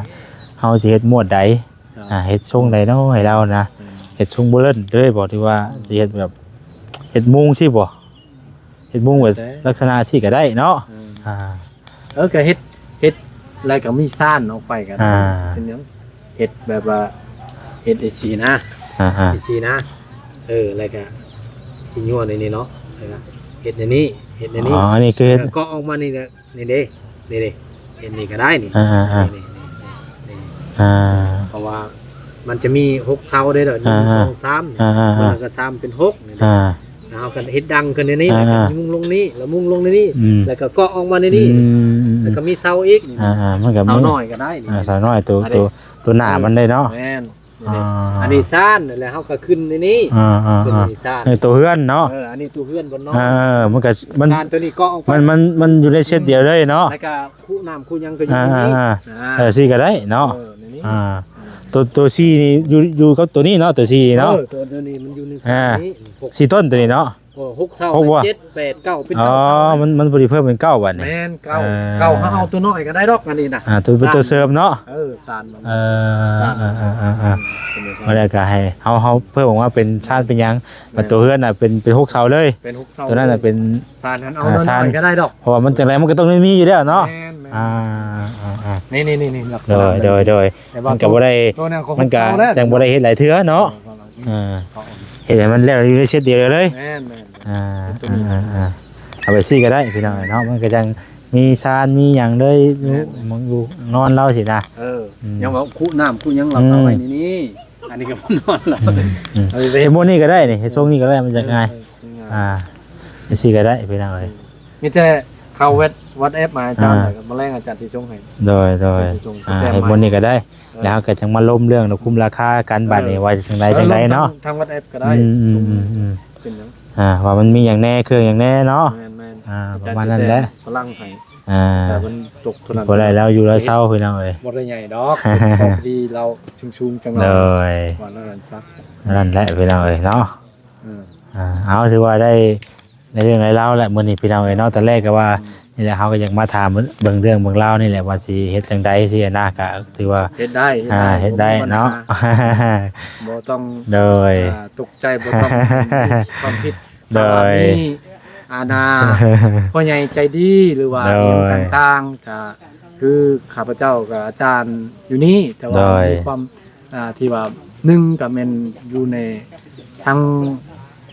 ເຮົາຊິເຮັດໝວດໃດ ອ່າ ເຮັດຊົງໃດເນາະໃຫ້ລາວນະ ອືມ ເຮັດຊົງໂບເລີນເລີຍບໍ່ ຫຼືວ່າ ອືມ ຊິເຮັດແບບ ເຮັດມຸງຊີ້ບໍ່? ເຮັດມຸງແບບ ແຕ່ ລັກສະນະຊີ້ກະໄດ້ເນາະ ອືມ ອ່າ ເອີ ກະເຮັດ ເຮັດ ແລ້ວກະມີຊານອອກໄປກະໄດ້ ອ່າ ເປັນຫຍັງ ເຮັດແບບວ່າ ເຮັດຈັ່ງຊີ້ນະ ອ່າໆ ຈັ່ງຊີ້ນະ ເອີ ແລ້ວກະຊິຍົວໃນນີ້ເນາະ ແລ້ວກະເຮັດໃນນີ້ ເຮັດໃນນີ້ ອໍ ອັນນີ້ຄືເຮັດ ເອີ ກະອອກມານີ້ແຫຼະ ນີ້ເດ້ ນີ້ເດ້ ເຮັດນີ້ກະໄດ້ນີ້ ອ່າໆໆ ນີ້ ນີ້ ນີ້ ອ່າ ເພາະວ່າມັນຈະມີຫົກເສົາເດ້ ໜຶ່ງ ອ່າໆ ສອງ ສາມ ອ່າໆ ມັນກະສາມເປັນຫົກນີ້ ອ່າ ແລ້ວເຮົາກະເຮັດດັງຂຶ້ນໃນນີ້ ອ່າໆ ແລ້ວກະມຸງລົງນີ້ ແລ້ວມຸງລົງໃນນີ້ ອືມ ແລ້ວກະເກາະອອກມາໃນນີ້ ອືມ ແລ້ວກະມີເສົາອີກນີ້ ອ່າໆ ມັນກະມີ ເສົານ້ອຍກະໄດ້ນີ້ ອ່າ ເສົານ້ອຍ ໂຕ ໂຕ ໂຕໜ້າມັນໄດ້ເນາະ ແມ່ນ ນີ້ເດ້ ອ່າ ອັນນີ້ຊານ ແລ້ວເຮົາກະຂຶ້ນໃນນີ້ ອ່າໆໆ ຂຶ້ນໃນນີ້ຊານ ເອີ ໂຕເຮືອນເນາະ ເອີ ອັນນີ້ໂຕເຮືອນເພິ່ນເນາະ ເອີ ມັນກະ ມັນ ຊານໂຕນີ້ເກາະອອກໄປ ມັນ ມັນ ມັນຢູ່ໃນເຊັດດຽວເລີຍເນາະ ແລ້ວກະຄຸນ້ຳຄຸຫຍັງກະຢູ່ໃນນີ້ ອ່າໆໆ ອ່າ ເອີ ຊີ້ກະໄດ້ເນາະ ເອີ ໃນນີ້ ອ່າ ໂຕ ໂຕສີ່ນີ້ຢູ່ ຢູ່ກັບໂຕນີ້ເນາະ ໂຕສີ່ນີ້ເນາະ ເອີ ໂຕ ໂຕນີ້ມັນຢູ່ໃນ ອ່າ ນີ້ ສີ່ຕົ້ນໂຕນີ້ເນາະ ເອີ ຫົກເສົາ ຫົກບໍ່? ເຈັດ ແປດ ເກົ້າ ເປັນ ອໍ ເກົ້າເສົາ ມັນ ມັນພໍດີເພີ່ມເປັນເກົ້າບັດນີ້. ແມ່ນ ເກົ້າ ເອີ ເກົ້າ ເຮົາເອົາຕົວນ້ອຍກໍໄດ້ດອກ ອັນນີ້ນະ ອ່າ ຕົວ ເປັນຕົວເສີມເນາະ. ເອີ ສານມັນ ເອີ ສານ ເອີ ເອີ ເອີ ເອີ ເປັນ ແລ້ວກໍໃຫ້ເຮົາ ເຮົາເພີ່ມອອກມາເປັນຊານເປັນຫຍັງ ແມ່ນ ບັດຕົວເຮືອນນະເປັນ ເປັນຫົກເສົາເລີຍ ເປັນຫົກເສົາ ຕົວນັ້ນນະເປັນ ສານຫັ້ນເອົາ ອ່າ ນ້ອຍໆກໍໄດ້ດອກ ເພາະວ່າມັນຈັ່ງໃດມັນກໍຕ້ອງໄດ້ມີຢູ່ແລ້ວເນາະ. ແມ່ນໆ ອ່າ ອ່າໆ ນີ້ໆໆ ລັກສະນະ ໂດຍ ໂດຍ ໂດຍ ແຕ່ວ່າມັນກໍບໍ່ໄດ້ ຕົວນັ້ນກໍ ມັນກໍ ຫົກເສົາແລ້ວ ຈັ່ງບໍ່ໄດ້ເຮັດຫຼາຍເທື່ອເນາະ. ເອີ ເອີ ເຮັດໃຫ້ມັນແລ້ວຢູ່ໃນເຊັດດຽວເລີຍ. ແມ່ນໆ ອ່າ ເຮັດຕົວນີ້ ອ່າໆ ເອົາໄປຊີ້ກໍໄດ້ພີ່ນ້ອງເອີຍເນາະ ມັນກໍຈັ່ງມີຊານມີຫຍັງເລີຍ ແມ່ນໆ ມັນຢູ່ນອນລາວຊີ້ນະ. ເອີ ອືມ ຍັງວ່າຄຸນ້ຳຄຸຫຍັງລາວ ອືມ ເອົາໄວ້ໃນນີ້ ອັນນີ້ກໍບໍ່ນອນລາວ. ອືມ ອືມ ເອົາໄປ ເຮັດໝົດນີ້ກໍໄດ້ນີ້ ເຮັດຊົງນີ້ກໍໄດ້ ມັນຈະງ່າຍ. ເອີ ເອີ ງ່າຍ ອ່າ ຈັ່ງຊີ້ກໍໄດ້ພີ່ນ້ອງເອີຍ. ມີແຕ່ເຂົ້າແວັດ ວັອດແອັບມາຫາອາຈານ ອ່າ ແລ້ວກໍມື້ແລງອາຈານຊິສົ່ງໃຫ້. ໂດຍ ໂດຍ ຊິສົ່ງ ອ່າ ແຕ້ມ ໃຫ້ໝົດນີ້ກໍໄດ້ ແລ້ວເຮົາກໍຈັ່ງມາລົມເລື່ອງນະຄຸມລາຄາກັນ ເອີ ບາດນີ້ວ່າຈັ່ງໃດຈັ່ງໃດເນາະ. ເອີ ທາງ ທາງວັດແອັບກໍໄດ້. ອືມ ອືມ ອືມ ເປັນຫຍັງ? ອ່າ ວ່າມັນມີຫຍັງແດ່ ເຄື່ອງຫຍັງແດ່ເນາະ. ແມ່ນໆ ອ່າ ອາຈານ ປະມານນັ້ນແຫຼະ ຊິແຕ້ມພະລັງໃຫ້. ອ່າ ແຕ່ມັນຕົກເທົ່ານັ້ນ ບໍ່ໄດ້ແລ້ວຢູ່ແລ້ວເຊົາພີ່ນ້ອງເອີຍ. ບໍ່ໄດ້ໃຫຍ່ດອກ ພໍດີລາວສູງໆຈັກໜ້ອຍ. ໂດຍ ວ່ານັ້ນຊະ ນັ້ນແຫຼະພີ່ນ້ອງເອີຍເນາະ. ເອີ ອ່າ ເອົາ ຖືວ່າໄດ້ ໃນເລື່ອງໃນລາວແຫຼະມື້ນີ້ພີ່ນ້ອງເອີຍເນາະ. ຕອນແລກກໍວ່າ ອືມ ນີ້ແຫຼະ ເຮົາກໍຢາກມາຖາມເບິ່ງເລື່ອງເບິ່ງລາວນີ້ແຫຼະ ວ່າຊິເຮັດຈັ່ງໃດຊີ້ນະ. ກໍຖືວ່າເຮັດໄດ້ ເຮັດໄດ້ ອ່າ ເຮັດໄດ້ ບໍ່ມີບັນຫາ ເນາະ ບໍ່ຕ້ອງ ໂດຍ ອ່າ ຕົກໃຈ ບໍ່ຕ້ອງມີຄວາມຄິດ. ໂດຍ ຖ້າວ່າມີ ອ່າ ນາ ພໍ່ໃຫຍ່ໃຈດີ ຫຼືວ່າ ໂດຍ ອີ່ຫຍັງຕ່າງໆ ກໍຄືຂ້າພະເຈົ້າກັບອາຈານຢູ່ນີ້ ແຕ່ວ່າ ໂດຍ ມີຄວາມ ອ່າ ທີ່ວ່າ ໜຶ່ງກໍແມ່ນຢູ່ໃນທາງ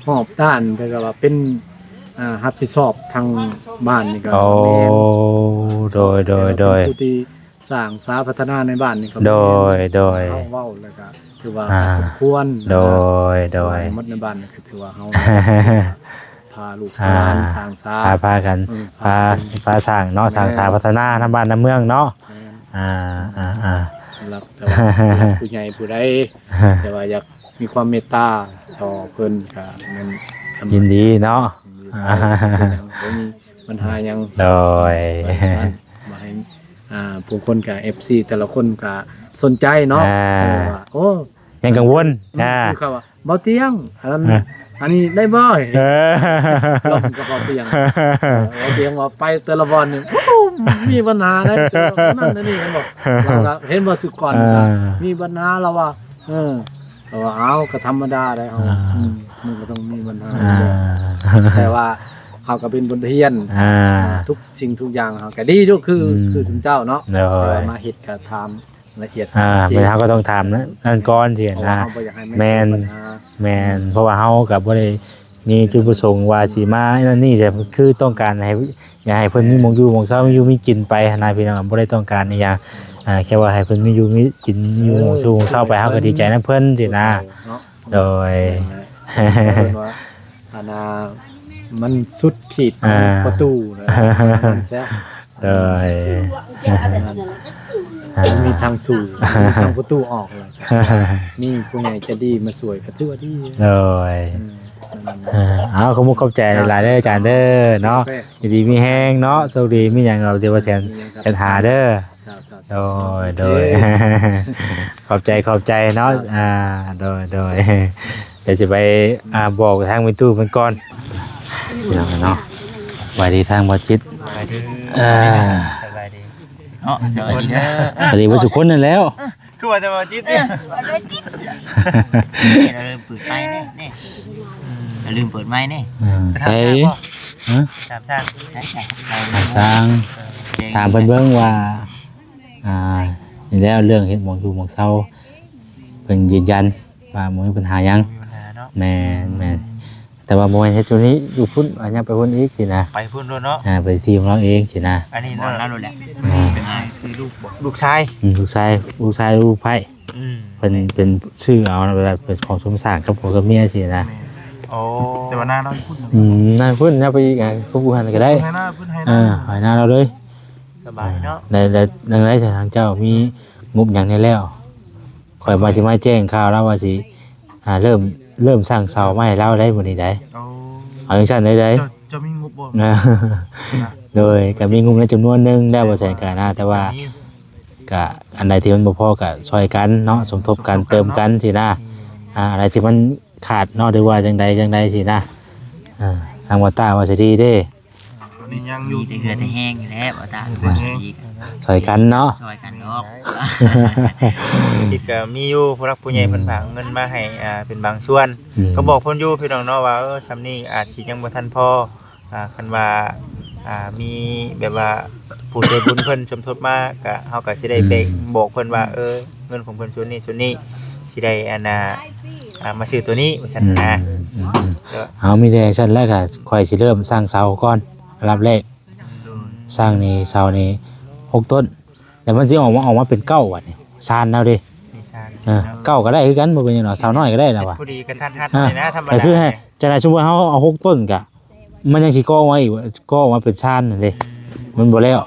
ຮອບດ້ານ ເພິ່ນກໍວ່າເປັນ ອ່າ ຮັບຜິດຊອບທາງບ້ານນີ້ກໍ ໂອ້ ແມ່ນ ໂດຍ ໂດຍ ໂດຍ ເປັນຜູ້ທີ່ສ້າງສາພັດທະນາໃນບ້ານນີ້ກໍແມ່ນ ໂດຍ ໂດຍ ເຮົາເວົ້າແລ້ວກໍຖືວ່າ ອ່າ ສົມຄວນ ໂດຍ ໂດຍ ໝົດໃນບ້ານນີ້ກໍຖືວ່າເຮົາ ພາລູກ ອ່າ ຫຼານສ້າງສາ ພາ ພາກັນ ເອີ ພາ ພາ ພາສ້າງເນາະ ແມ່ນ ສ້າງສາພັດທະນານຳບ້ານນຳເມືອງເນາະ. ແມ່ນ ອ່າ ອ່າ ອ່າ ລັບ ແຕ່ວ່າຜູ້ໃຫຍ່ຜູ້ໃດ ແຕ່ວ່າຢາກມີຄວາມເມດຕາຕໍ່ເພິ່ນ ກໍແມ່ນສາມາດ ຍິນດີເນາະ ຍິນດີ ອ່າ ເປັນຫຍັງ ບໍ່ມີບັນຫາຫຍັງ. ໂດຍ ວ່າຊັ້ນ ວ່າໃຫ້ ອ່າ ຜູ້ຄົນກໍ ເອັຟຊີ ແຕ່ລະຄົນກໍສົນໃຈເນາະ ອ່າ ເອີ ວ່າ ໂອ້ ຍັງກັງວົນ ອືມ ອ່າ ຄືເຂົາວ່າ ບໍ່ຕຽງ ອັນນັ້ນ ເອີ ອັນນີ້ໄດ້ບໍ່? ເອີ ລົມກັບບໍ່ຕຽງ ເອີ ບໍ່ຕຽງວ່າໄປແຕ່ລະບ່ອນນີ້ ໂອ້ ມີບັນຫາໄດ໋ ເຈີອັນນັ້ນອັນນີ້ ເຫັນບໍ່? ລາວກໍເຫັນບໍ່ ສຸກອນ ເອີ ມີບັນຫາ ລາວວ່າ ເອີ ລາວວ່າ ເອົາ ກໍທຳມະດາໄດ໋ ເຮົາ ອ່າ ອືມ ມັນກໍຕ້ອງມີບັນຫາ ອ່າ ແຕ່ວ່າເຮົາກໍເປັນບົດຮຽນ ອ່າ ທຸກສິ່ງທຸກຢ່າງເຮົາກໍດີຢູ່ ຄື ອືມ ຄືຊຸມເຈົ້າເນາະ ໂດຍ ແຕ່ວ່າມາເຮັດກໍຖາມ ລະອຽດ ອ່າ ເຮົາກໍຕ້ອງຖາມນັ້ນກ່ອນ ເພາະວ່າເຮົາບໍ່ຢາກໃຫ້ມັນ ແມ່ນ ເກີດບັນຫາ ແມ່ນ ເພາະວ່າເຮົາກໍບໍ່ໄດ້ມີຈຸດປະສົງວ່າຊິມານັ້ນນີ້ ແຕ່ຄືຕ້ອງການໃຫ້ ຢາກໃຫ້ເພິ່ນມີໝ່ອງຢູ່ໝ່ອງເຊົາ ມີຢູ່ມີກິນໄປຫັ້ນນະພີ່ນ້ອງ ບໍ່ໄດ້ຕ້ອງການອີ່ຫຍັງ ອ່າ ແຄ່ວ່າໃຫ້ເພິ່ນມີຢູ່ມີກິນ ມີຢູ່ໝ່ອງຢູ່ໝ່ອງເຊົາໄປ ເຮົາກໍດີໃຈນຳເພິ່ນຊີ້ນະ ເນາະ ໂດຍ ເພິ່ນວ່າ ອັນນ່າ ມັນສຸດຂີດຂອງ ອ່າ ປະຕູນະ ແຊະ ໂດຍ ມັນມີທາງສູ່ ມີທາງປະຕູອອກ ມີຜູ້ໃຫຍ່ໃຈດີມາຊ່ວຍກໍຖືວ່າດີ ໂດຍ ອືມ ເອີ ເອົາ ຂອບຄຸນຂອບໃຈຫຼາຍໆເດີອາຈານເດີເນາະ ຢູ່ດີມີແຮງເນາະ ໂຊກດີ ມີຫຍັງກໍເດີວ່າແຊນ ແຊນຫາເດີ ໂດຍ ໂດຍ ຂອບໃຈ ຂອບໃຈເນາະ ອ່າ ໂດຍ ໂດຍ ດຽວຊິໄປ ອ່າ ບອກທາງແມ່ຕູ້ເພິ່ນກ່ອນ ພີ່ນ້ອງເນາະ ສະບາຍດີທາງບໍ່ຈິດ ສະບາຍດີ ອ່າ ສະບາຍດີເນາະ ສະບາຍດີເດີ ສະບາຍດີເບິດທຸກຄົນນັ້ນແລ້ວ ຄືວ່າແຕ່ບໍ່ຈິດ ເອີ ບໍ່ຈິດ ນີ້ລາວລືມເປີດໄມເດ້ ນີ້ລາວລືມເປີດໄມເດ້ ເອີ ໃສ ຮະ ຖາມຊ່າງ ຖາມຊ່າງ ເອີ ຖາມເພິ່ນເບິ່ງວ່າ ອ່າ ນີ້ແຫຼະ ເລື່ອງເຮັດໝ່ອງຢູ່ໝ່ອງເຊົາ ເພິ່ນຢືນຢັນວ່າບໍ່ມີບັນຫາຫຍັງ ບໍ່ມີບັນຫາເນາະ ແມ່ນ ແມ່ນ ແຕ່ວ່າບໍ່ແມ່ນເຮັດຢູ່ນີ້ ຢູ່ພຸ້ນ ອັນຍັງໄປພຸ້ນອີກຊີ້ນະ ໄປພຸ້ນໂລດເນາະ ອ່າ ໄປທີ່ຂອງລາວເອງຊີ້ນະ ອັນນີ້ເນາະ ອ່າ ຄືລູກ ລູກຊາຍ ອືມ ລູກຊາຍ ລູກຊາຍ ລູກໃພ້ ອືມ ເພິ່ນເປັນຊື້ເອົາ ເວລາເປັນຂອງສົມສ້າງກັບຜົວກັບເມຍຊີ້ນະ ໂອ້ ແຕ່ວ່ານາລາວຢູ່ພຸ້ນ ອືມ ນາພຸ້ນ ນາໄປອີກ ອ່າ ຜູ້ຫັ້ນກໍໄດ້ ໄຮ່ນາ ໄຮ່ນາລາວເລີຍ ສະບາຍເນາະ ແລ້ວ ແລ້ວຈັ່ງໃດທາງເຈົ້າມີງົບຫຍັງແດ່ແລ້ວ? ຂ້ອຍວ່າຊິມາແຈ້ງຂ່າວລາວວ່າຊິ ອ່າ ເລີ່ມ ເລີ່ມສ້າງເສົາມາໃຫ້ລາວໄດ໋ມື້ນີ້ໄດ໋ ໂອ້ ເອົາຈັ່ງຊັ້ນໄດ໋ ເຈົ້າ ເຈົ້າມີງົບບໍ່? ໂດຍ ກໍມີງົບໃນຈຳນວນໜຶ່ງແລ້ວ ບໍ່ແສນກະນະ ແຕ່ວ່າ ກໍອັນໃດທີ່ມັນບໍ່ພໍກໍຊ່ອຍກັນເນາະ ສົມທົບກັນ ສົມທົບກັນເນາະ ເຕີມກັນຊີ້ນະ ອືມ ອ່າ ອັນໃດທີ່ມັນຂາດເນາະ ຫຼືວ່າຈັ່ງໃດຈັ່ງໃດຊີ້ນະ ອ່າ ທາງບໍ່ຕ້າວ່າຊິດີເດ້ ຕອນນີ້ຍັງຢູ່ ມີແຕ່ເຫື່ອແຕ່ແຮງນີ້ແຫຼະ ບໍ່ຕ້າ ມີແຕ່ແຮງ ດີກັນ ຊ່ອຍກັນເນາະ ຊ່ອຍກັນດອກ ຈິດກໍມີຢູ່ ຜູ້ຫຼັກຜູ້ໃຫຍ່ ອືມ ເພິ່ນຝາກເງິນມາໃຫ້ ອ່າ ເປັນບາງສ່ວນ ອືມ ກໍບອກເພິ່ນຢູ່ພີ່ນ້ອງເນາະວ່າ ເອີ ຊ່ຳນີ້ອາດຊິຍັງບໍ່ທັນພໍ ອ່າ ຄັນວ່າ ອ່າ ມີແບບວ່າຜູ້ໃຈບຸນເພິ່ນສົມທົບມາ ກະ ເຮົາກະຊິໄດ້ ອືມ ໄປບອກເພິ່ນວ່າ ເອີ ເງິນຂອງເພິ່ນສ່ວນນີ້ ສ່ວນນີ້ ຊິໄດ້ ອັນນ່າ ອ່າ ມາຊື້ໂຕນີ້ ວ່າຊັ້ນນະ ອືມ ເນາະ ເຮົາມີແຕ່ຊັ້ນແລ້ວ ກະຂ້ອຍຊິເລີ່ມສ້າງເສົາກ່ອນ ອັນດັບແລກ ໂດຍ ສ້າງນີ້ ເສົານີ້ຫົກຕົ້ນ ແລ້ວມັນຊິອອກມາ ອອກມາເປັນເກົ້າ ບາດນີ້ ຊານແລ້ວເດ້ ມີຊານ ເອີ ເກົ້າກໍໄດ້ຄືກັນ ບໍ່ເປັນຫຍັງດອກ ເສົານ້ອຍກໍໄດ້ແລ້ວວ່າ ພໍດີກະທັນຫັນ ອ່າ ນີ້ນະ ທຳມະດາ ກໍຄືໃຫ້ ຈັ່ງໃດສົມມຸດເຮົາເອົາຫົກຕົ້ນກະ ມັນຍັງຊິກໍ່ອອກມາອີກ ກໍ່ອອກມາເປັນຊານນັ້ນເດ້ ອືມ ມັນບໍ່ແລ້ວ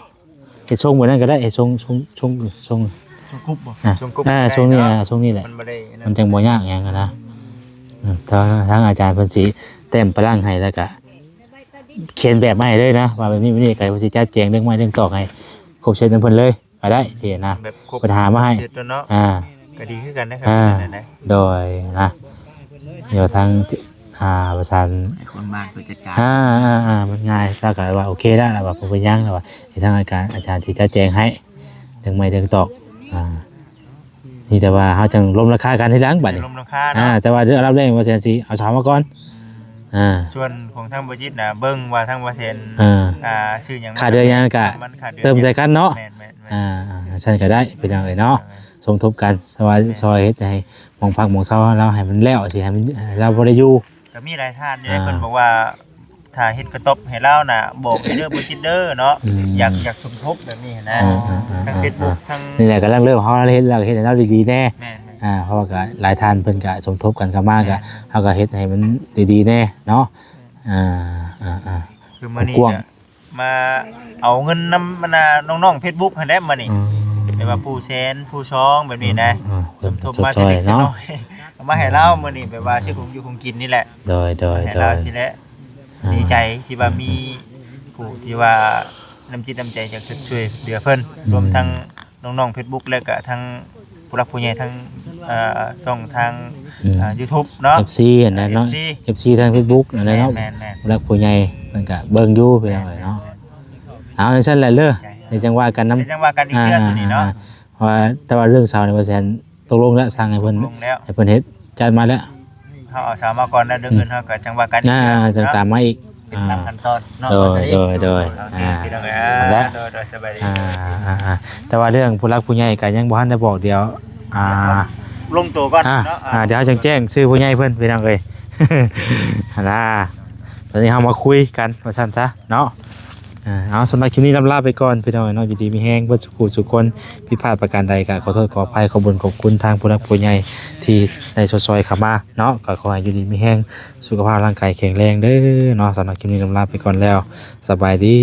ເຮັດຊົງແບບນັ້ນກໍໄດ້ ເຮັດຊົງ ຊົງ ຊົງ ຊົງ ຊົງກຸບບໍ່ ອ່າ ຊົງກຸບ ອ່າ ຊົງນີ້ ອ່າ ຊົງນີ້ແຫຼະ ມັນບໍ່ໄດ້ ມັນຈັ່ງບໍ່ຍາກຫຍັງຫັ້ນນະ ອືມ ທາງ ທາງອາຈານເພິ່ນຊິແຕ້ມປະລັງໃຫ້ ແລ້ວກະຂຽນແບບມາໃຫ້ເລີຍນະ ວ່າແບບນີ້ ແບບນີ້ ກະເພິ່ນຊິຈັດແຈງເລື່ອງໄມ້ເລື່ອງຕອກໃຫ້ຄົບເຊັດນຳເພິ່ນເລີຍ ກໍໄດ້ຊີ້ນະ ແບບຄົບ ເພິ່ນຫາມາໃຫ້ ເຊັດໂຕເນາະ ອ່າ ກໍດີຄືກັນນະຄັບ ອ່າ ເພິ່ນນະ ໂດຍນະ ດຽວທາງ ອ່າ ປະສານ ໃຫ້ຄົນບ້ານເພິ່ນຈັດການ ອ່າ ອ່າ ອ່າ ມັນງ່າຍ ລາວກໍວ່າໂອເຄແລ້ວ ລາວວ່າບໍ່ເປັນຫຍັງ ລາວວ່າ ເຮັດທາງອາຈານ ອາຈານຊິຈັດແຈງໃຫ້ ເລື່ອງໄມ້ເລື່ອງຕອກ ອ່າ ມີແຕ່ວ່າເຮົາຈັ່ງລົມລາຄາກັນທີຫຼັງບັດນີ້ ລົມລາຄາເນາະ ອ່າ ແຕ່ວ່າອັນດັບແລກວ່າແສນສີ່ ເອົາເສົາມາກ່ອນ ອືມ ອ່າ ສ່ວນຂອງທາງບໍ່ຈິດນະ ເບິ່ງວ່າທາງບໍ່ແສນ ອ່າ ອ່າ ຊື້ຫຍັງ ຄ່າເດືອນຫຍັງກະ ມັນຄ່າເດືອນ ເຕີມໃສ່ກັນເນາະ ແມ່ນໆໆ ອ່າ ອ່າ ຊັ້ນກໍໄດ້ພີ່ນ້ອງເອີຍເນາະ ສົມທົບກັນ ຊ່ອຍ ແມ່ນ ຊ່ອຍເຮັດໃຫ້ໝ່ອງພັກໝ່ອງເຊົາລາວໃຫ້ມັນແລ້ວ ຊິໃຫ້ມັນ ລາວບໍ່ໄດ້ຢູ່ ກໍມີຫຼາຍທ່ານຢູ່ເດ້ ອ່າ ເພິ່ນບອກວ່າ ຖ້າເຮັດກະຕ໊ອບໃຫ້ລາວນະ ບອກເດີບໍ່ຈິດເດີເນາະ ອືມ ຢາກ ຢາກສົມທົບແບບນີ້ນະ ອ່າ ທາງ ອ່າ ເຟສບຸກ ອ່າ ທາງ ນີ້ແຫຼະ ກຳລັງເລີ່ມ ເຮົາເຮັດແລ້ວເຮັດໃຫ້ລາວດີໆແດ່ ແມ່ນໆ ອ່າ ເພາະວ່າກໍຫຼາຍທ່ານເພິ່ນກໍສົມທົບກັນເຂົ້າມາ ແມ່ນ ກໍເຮົາກໍເຮັດໃຫ້ມັນດີໆແດ່ເນາະ ອ່າ ອ່າ ອ່າ ຄືມື້ນີ້ ກວ້າງ ກໍມາເອົາເງິນນຳ ອັນນ່າ ນ້ອງໆເຟສບຸກຫັ້ນແຫຼະມື້ນີ້ ອືມ ແບບວ່າຜູ້ແສນຜູ້ສອງແບບນີ້ນະ ອືມ ສົມທົບມາ ຊ່ອຍໆ ເລັກໆ ເນາະ ນ້ອຍໆ ເອົາມາໃຫ້ລາວມື້ນີ້ ແບບວ່າ ອືມ ຊື້ຂອງຢູ່ຂອງກິນນີ້ແຫຼະ ໂດຍ ໂດຍ ໃຫ້ລາວ ໂດຍ ຊິແຫຼະ ອ່າ ດີໃຈທີ່ວ່າມີຜູ້ທີ່ວ່ານ້ຳຈິດນ້ຳໃຈຢາກຊ່ວຍເຫຼືອເພິ່ນ ອືມ ລວມທັງນ້ອງໆເຟສບຸກ ແລະກະທັງຜູ້ຫຼັກຜູ້ໃຫຍ່ທັງ ເອີ ຊ່ອງທາງ ອືມ ເອີ ຢູທູບເນາະ ເອັຟຊີຫັ້ນນະເນາະ ເອັຟຊີ ເອັຟຊີທາງເຟສບຸກຫັ້ນນະເນາະ ແມ່ນໆໆ ຜູ້ຫຼັກຜູ້ໃຫຍ່ເພິ່ນກະເບິ່ງຢູ່ພີ່ນ້ອງເອີຍເນາະ ແມ່ນໆໆ ເອົາຈັ່ງຊັ້ນແຫຼະເດີ ໃຈ ດຽວຈັ່ງວ່າກັນນຳ ດຽວຈັ່ງວ່າກັນອີກເທື່ອ ອ່າ ໂຕນີ້ເນາະ ອ່າ ເພາະວ່າ ແຕ່ວ່າເລື່ອງເສົານີ້ ບໍ່ແສນ ຕົກລົງແລ້ວ ສ້າງໃຫ້ເພິ່ນ ຕົກລົງແລ້ວ ໃຫ້ເພິ່ນເຮັດ ຈັດມາແລ້ວ ເຮົາເອົາເສົາມາກ່ອນ ແລ້ວເລື່ອງ ອືມ ອື່ນເຮົາກໍຈັ່ງວ່າກັນອີກ ອ່າ ເທື່ອ ຈັ່ງຕາມມາອີກ ເນາະ ເປັນຕາມ ອ່າ ຂັ້ນຕອອນເນາະ ໂດຍ ໂດຍ ໂດຍ ອ່າ ພີ່ນ້ອງເອີຍ ແລ້ວ ໂດຍ ໂດຍ ສະບາຍດີ ອ່າ ອ່າ ອ່າ ແຕ່ວ່າເລື່ອງຜູ້ຫຼັກຜູ້ໃຫຍ່ກໍຍັງບໍ່ທັນໄດ້ບອກ ດຽວ ອ່າ ລົງໂຕກ່ອນ ອ່າ ເນາະ ອ່າ ອ່າ ດຽວເຮົາຈັ່ງແຈ້ງຊື່ຜູ້ໃຫຍ່ເພິ່ນ ພີ່ນ້ອງເອີຍ ຫັ້ນນະ ຕອນນີ້ເຮົາມາຄຸຍກັນວ່າຊັ້ນຊະເນາະ ອ່າ ເອົາ ສຳລັບຄລິບນີ້ລຳລາໄປກ່ອນພີ່ນ້ອງເນາະ ຢູ່ດີມີແຮງເບິດສູ່ຜູ້ສູ່ຄົນ ຜິດພາດປະການໃດກໍຂໍໂທດຂໍອະໄພ ຂອບບຸນຂອບຄຸນທາງຜູ້ຫຼັກຜູ້ໃຫຍ່ທີ່ໄດ້ຊ່ອຍໆເຂົ້າມາເນາະ ກໍຂໍໃຫ້ຢູ່ດີມີແຮງ ສຸຂະພາບຮ່າງກາຍແຂງແຮງເດີເນາະ ສຳລັບຄລິບນີ້ລຳລາໄປກ່ອນແລ້ວ ສະບາຍດີ.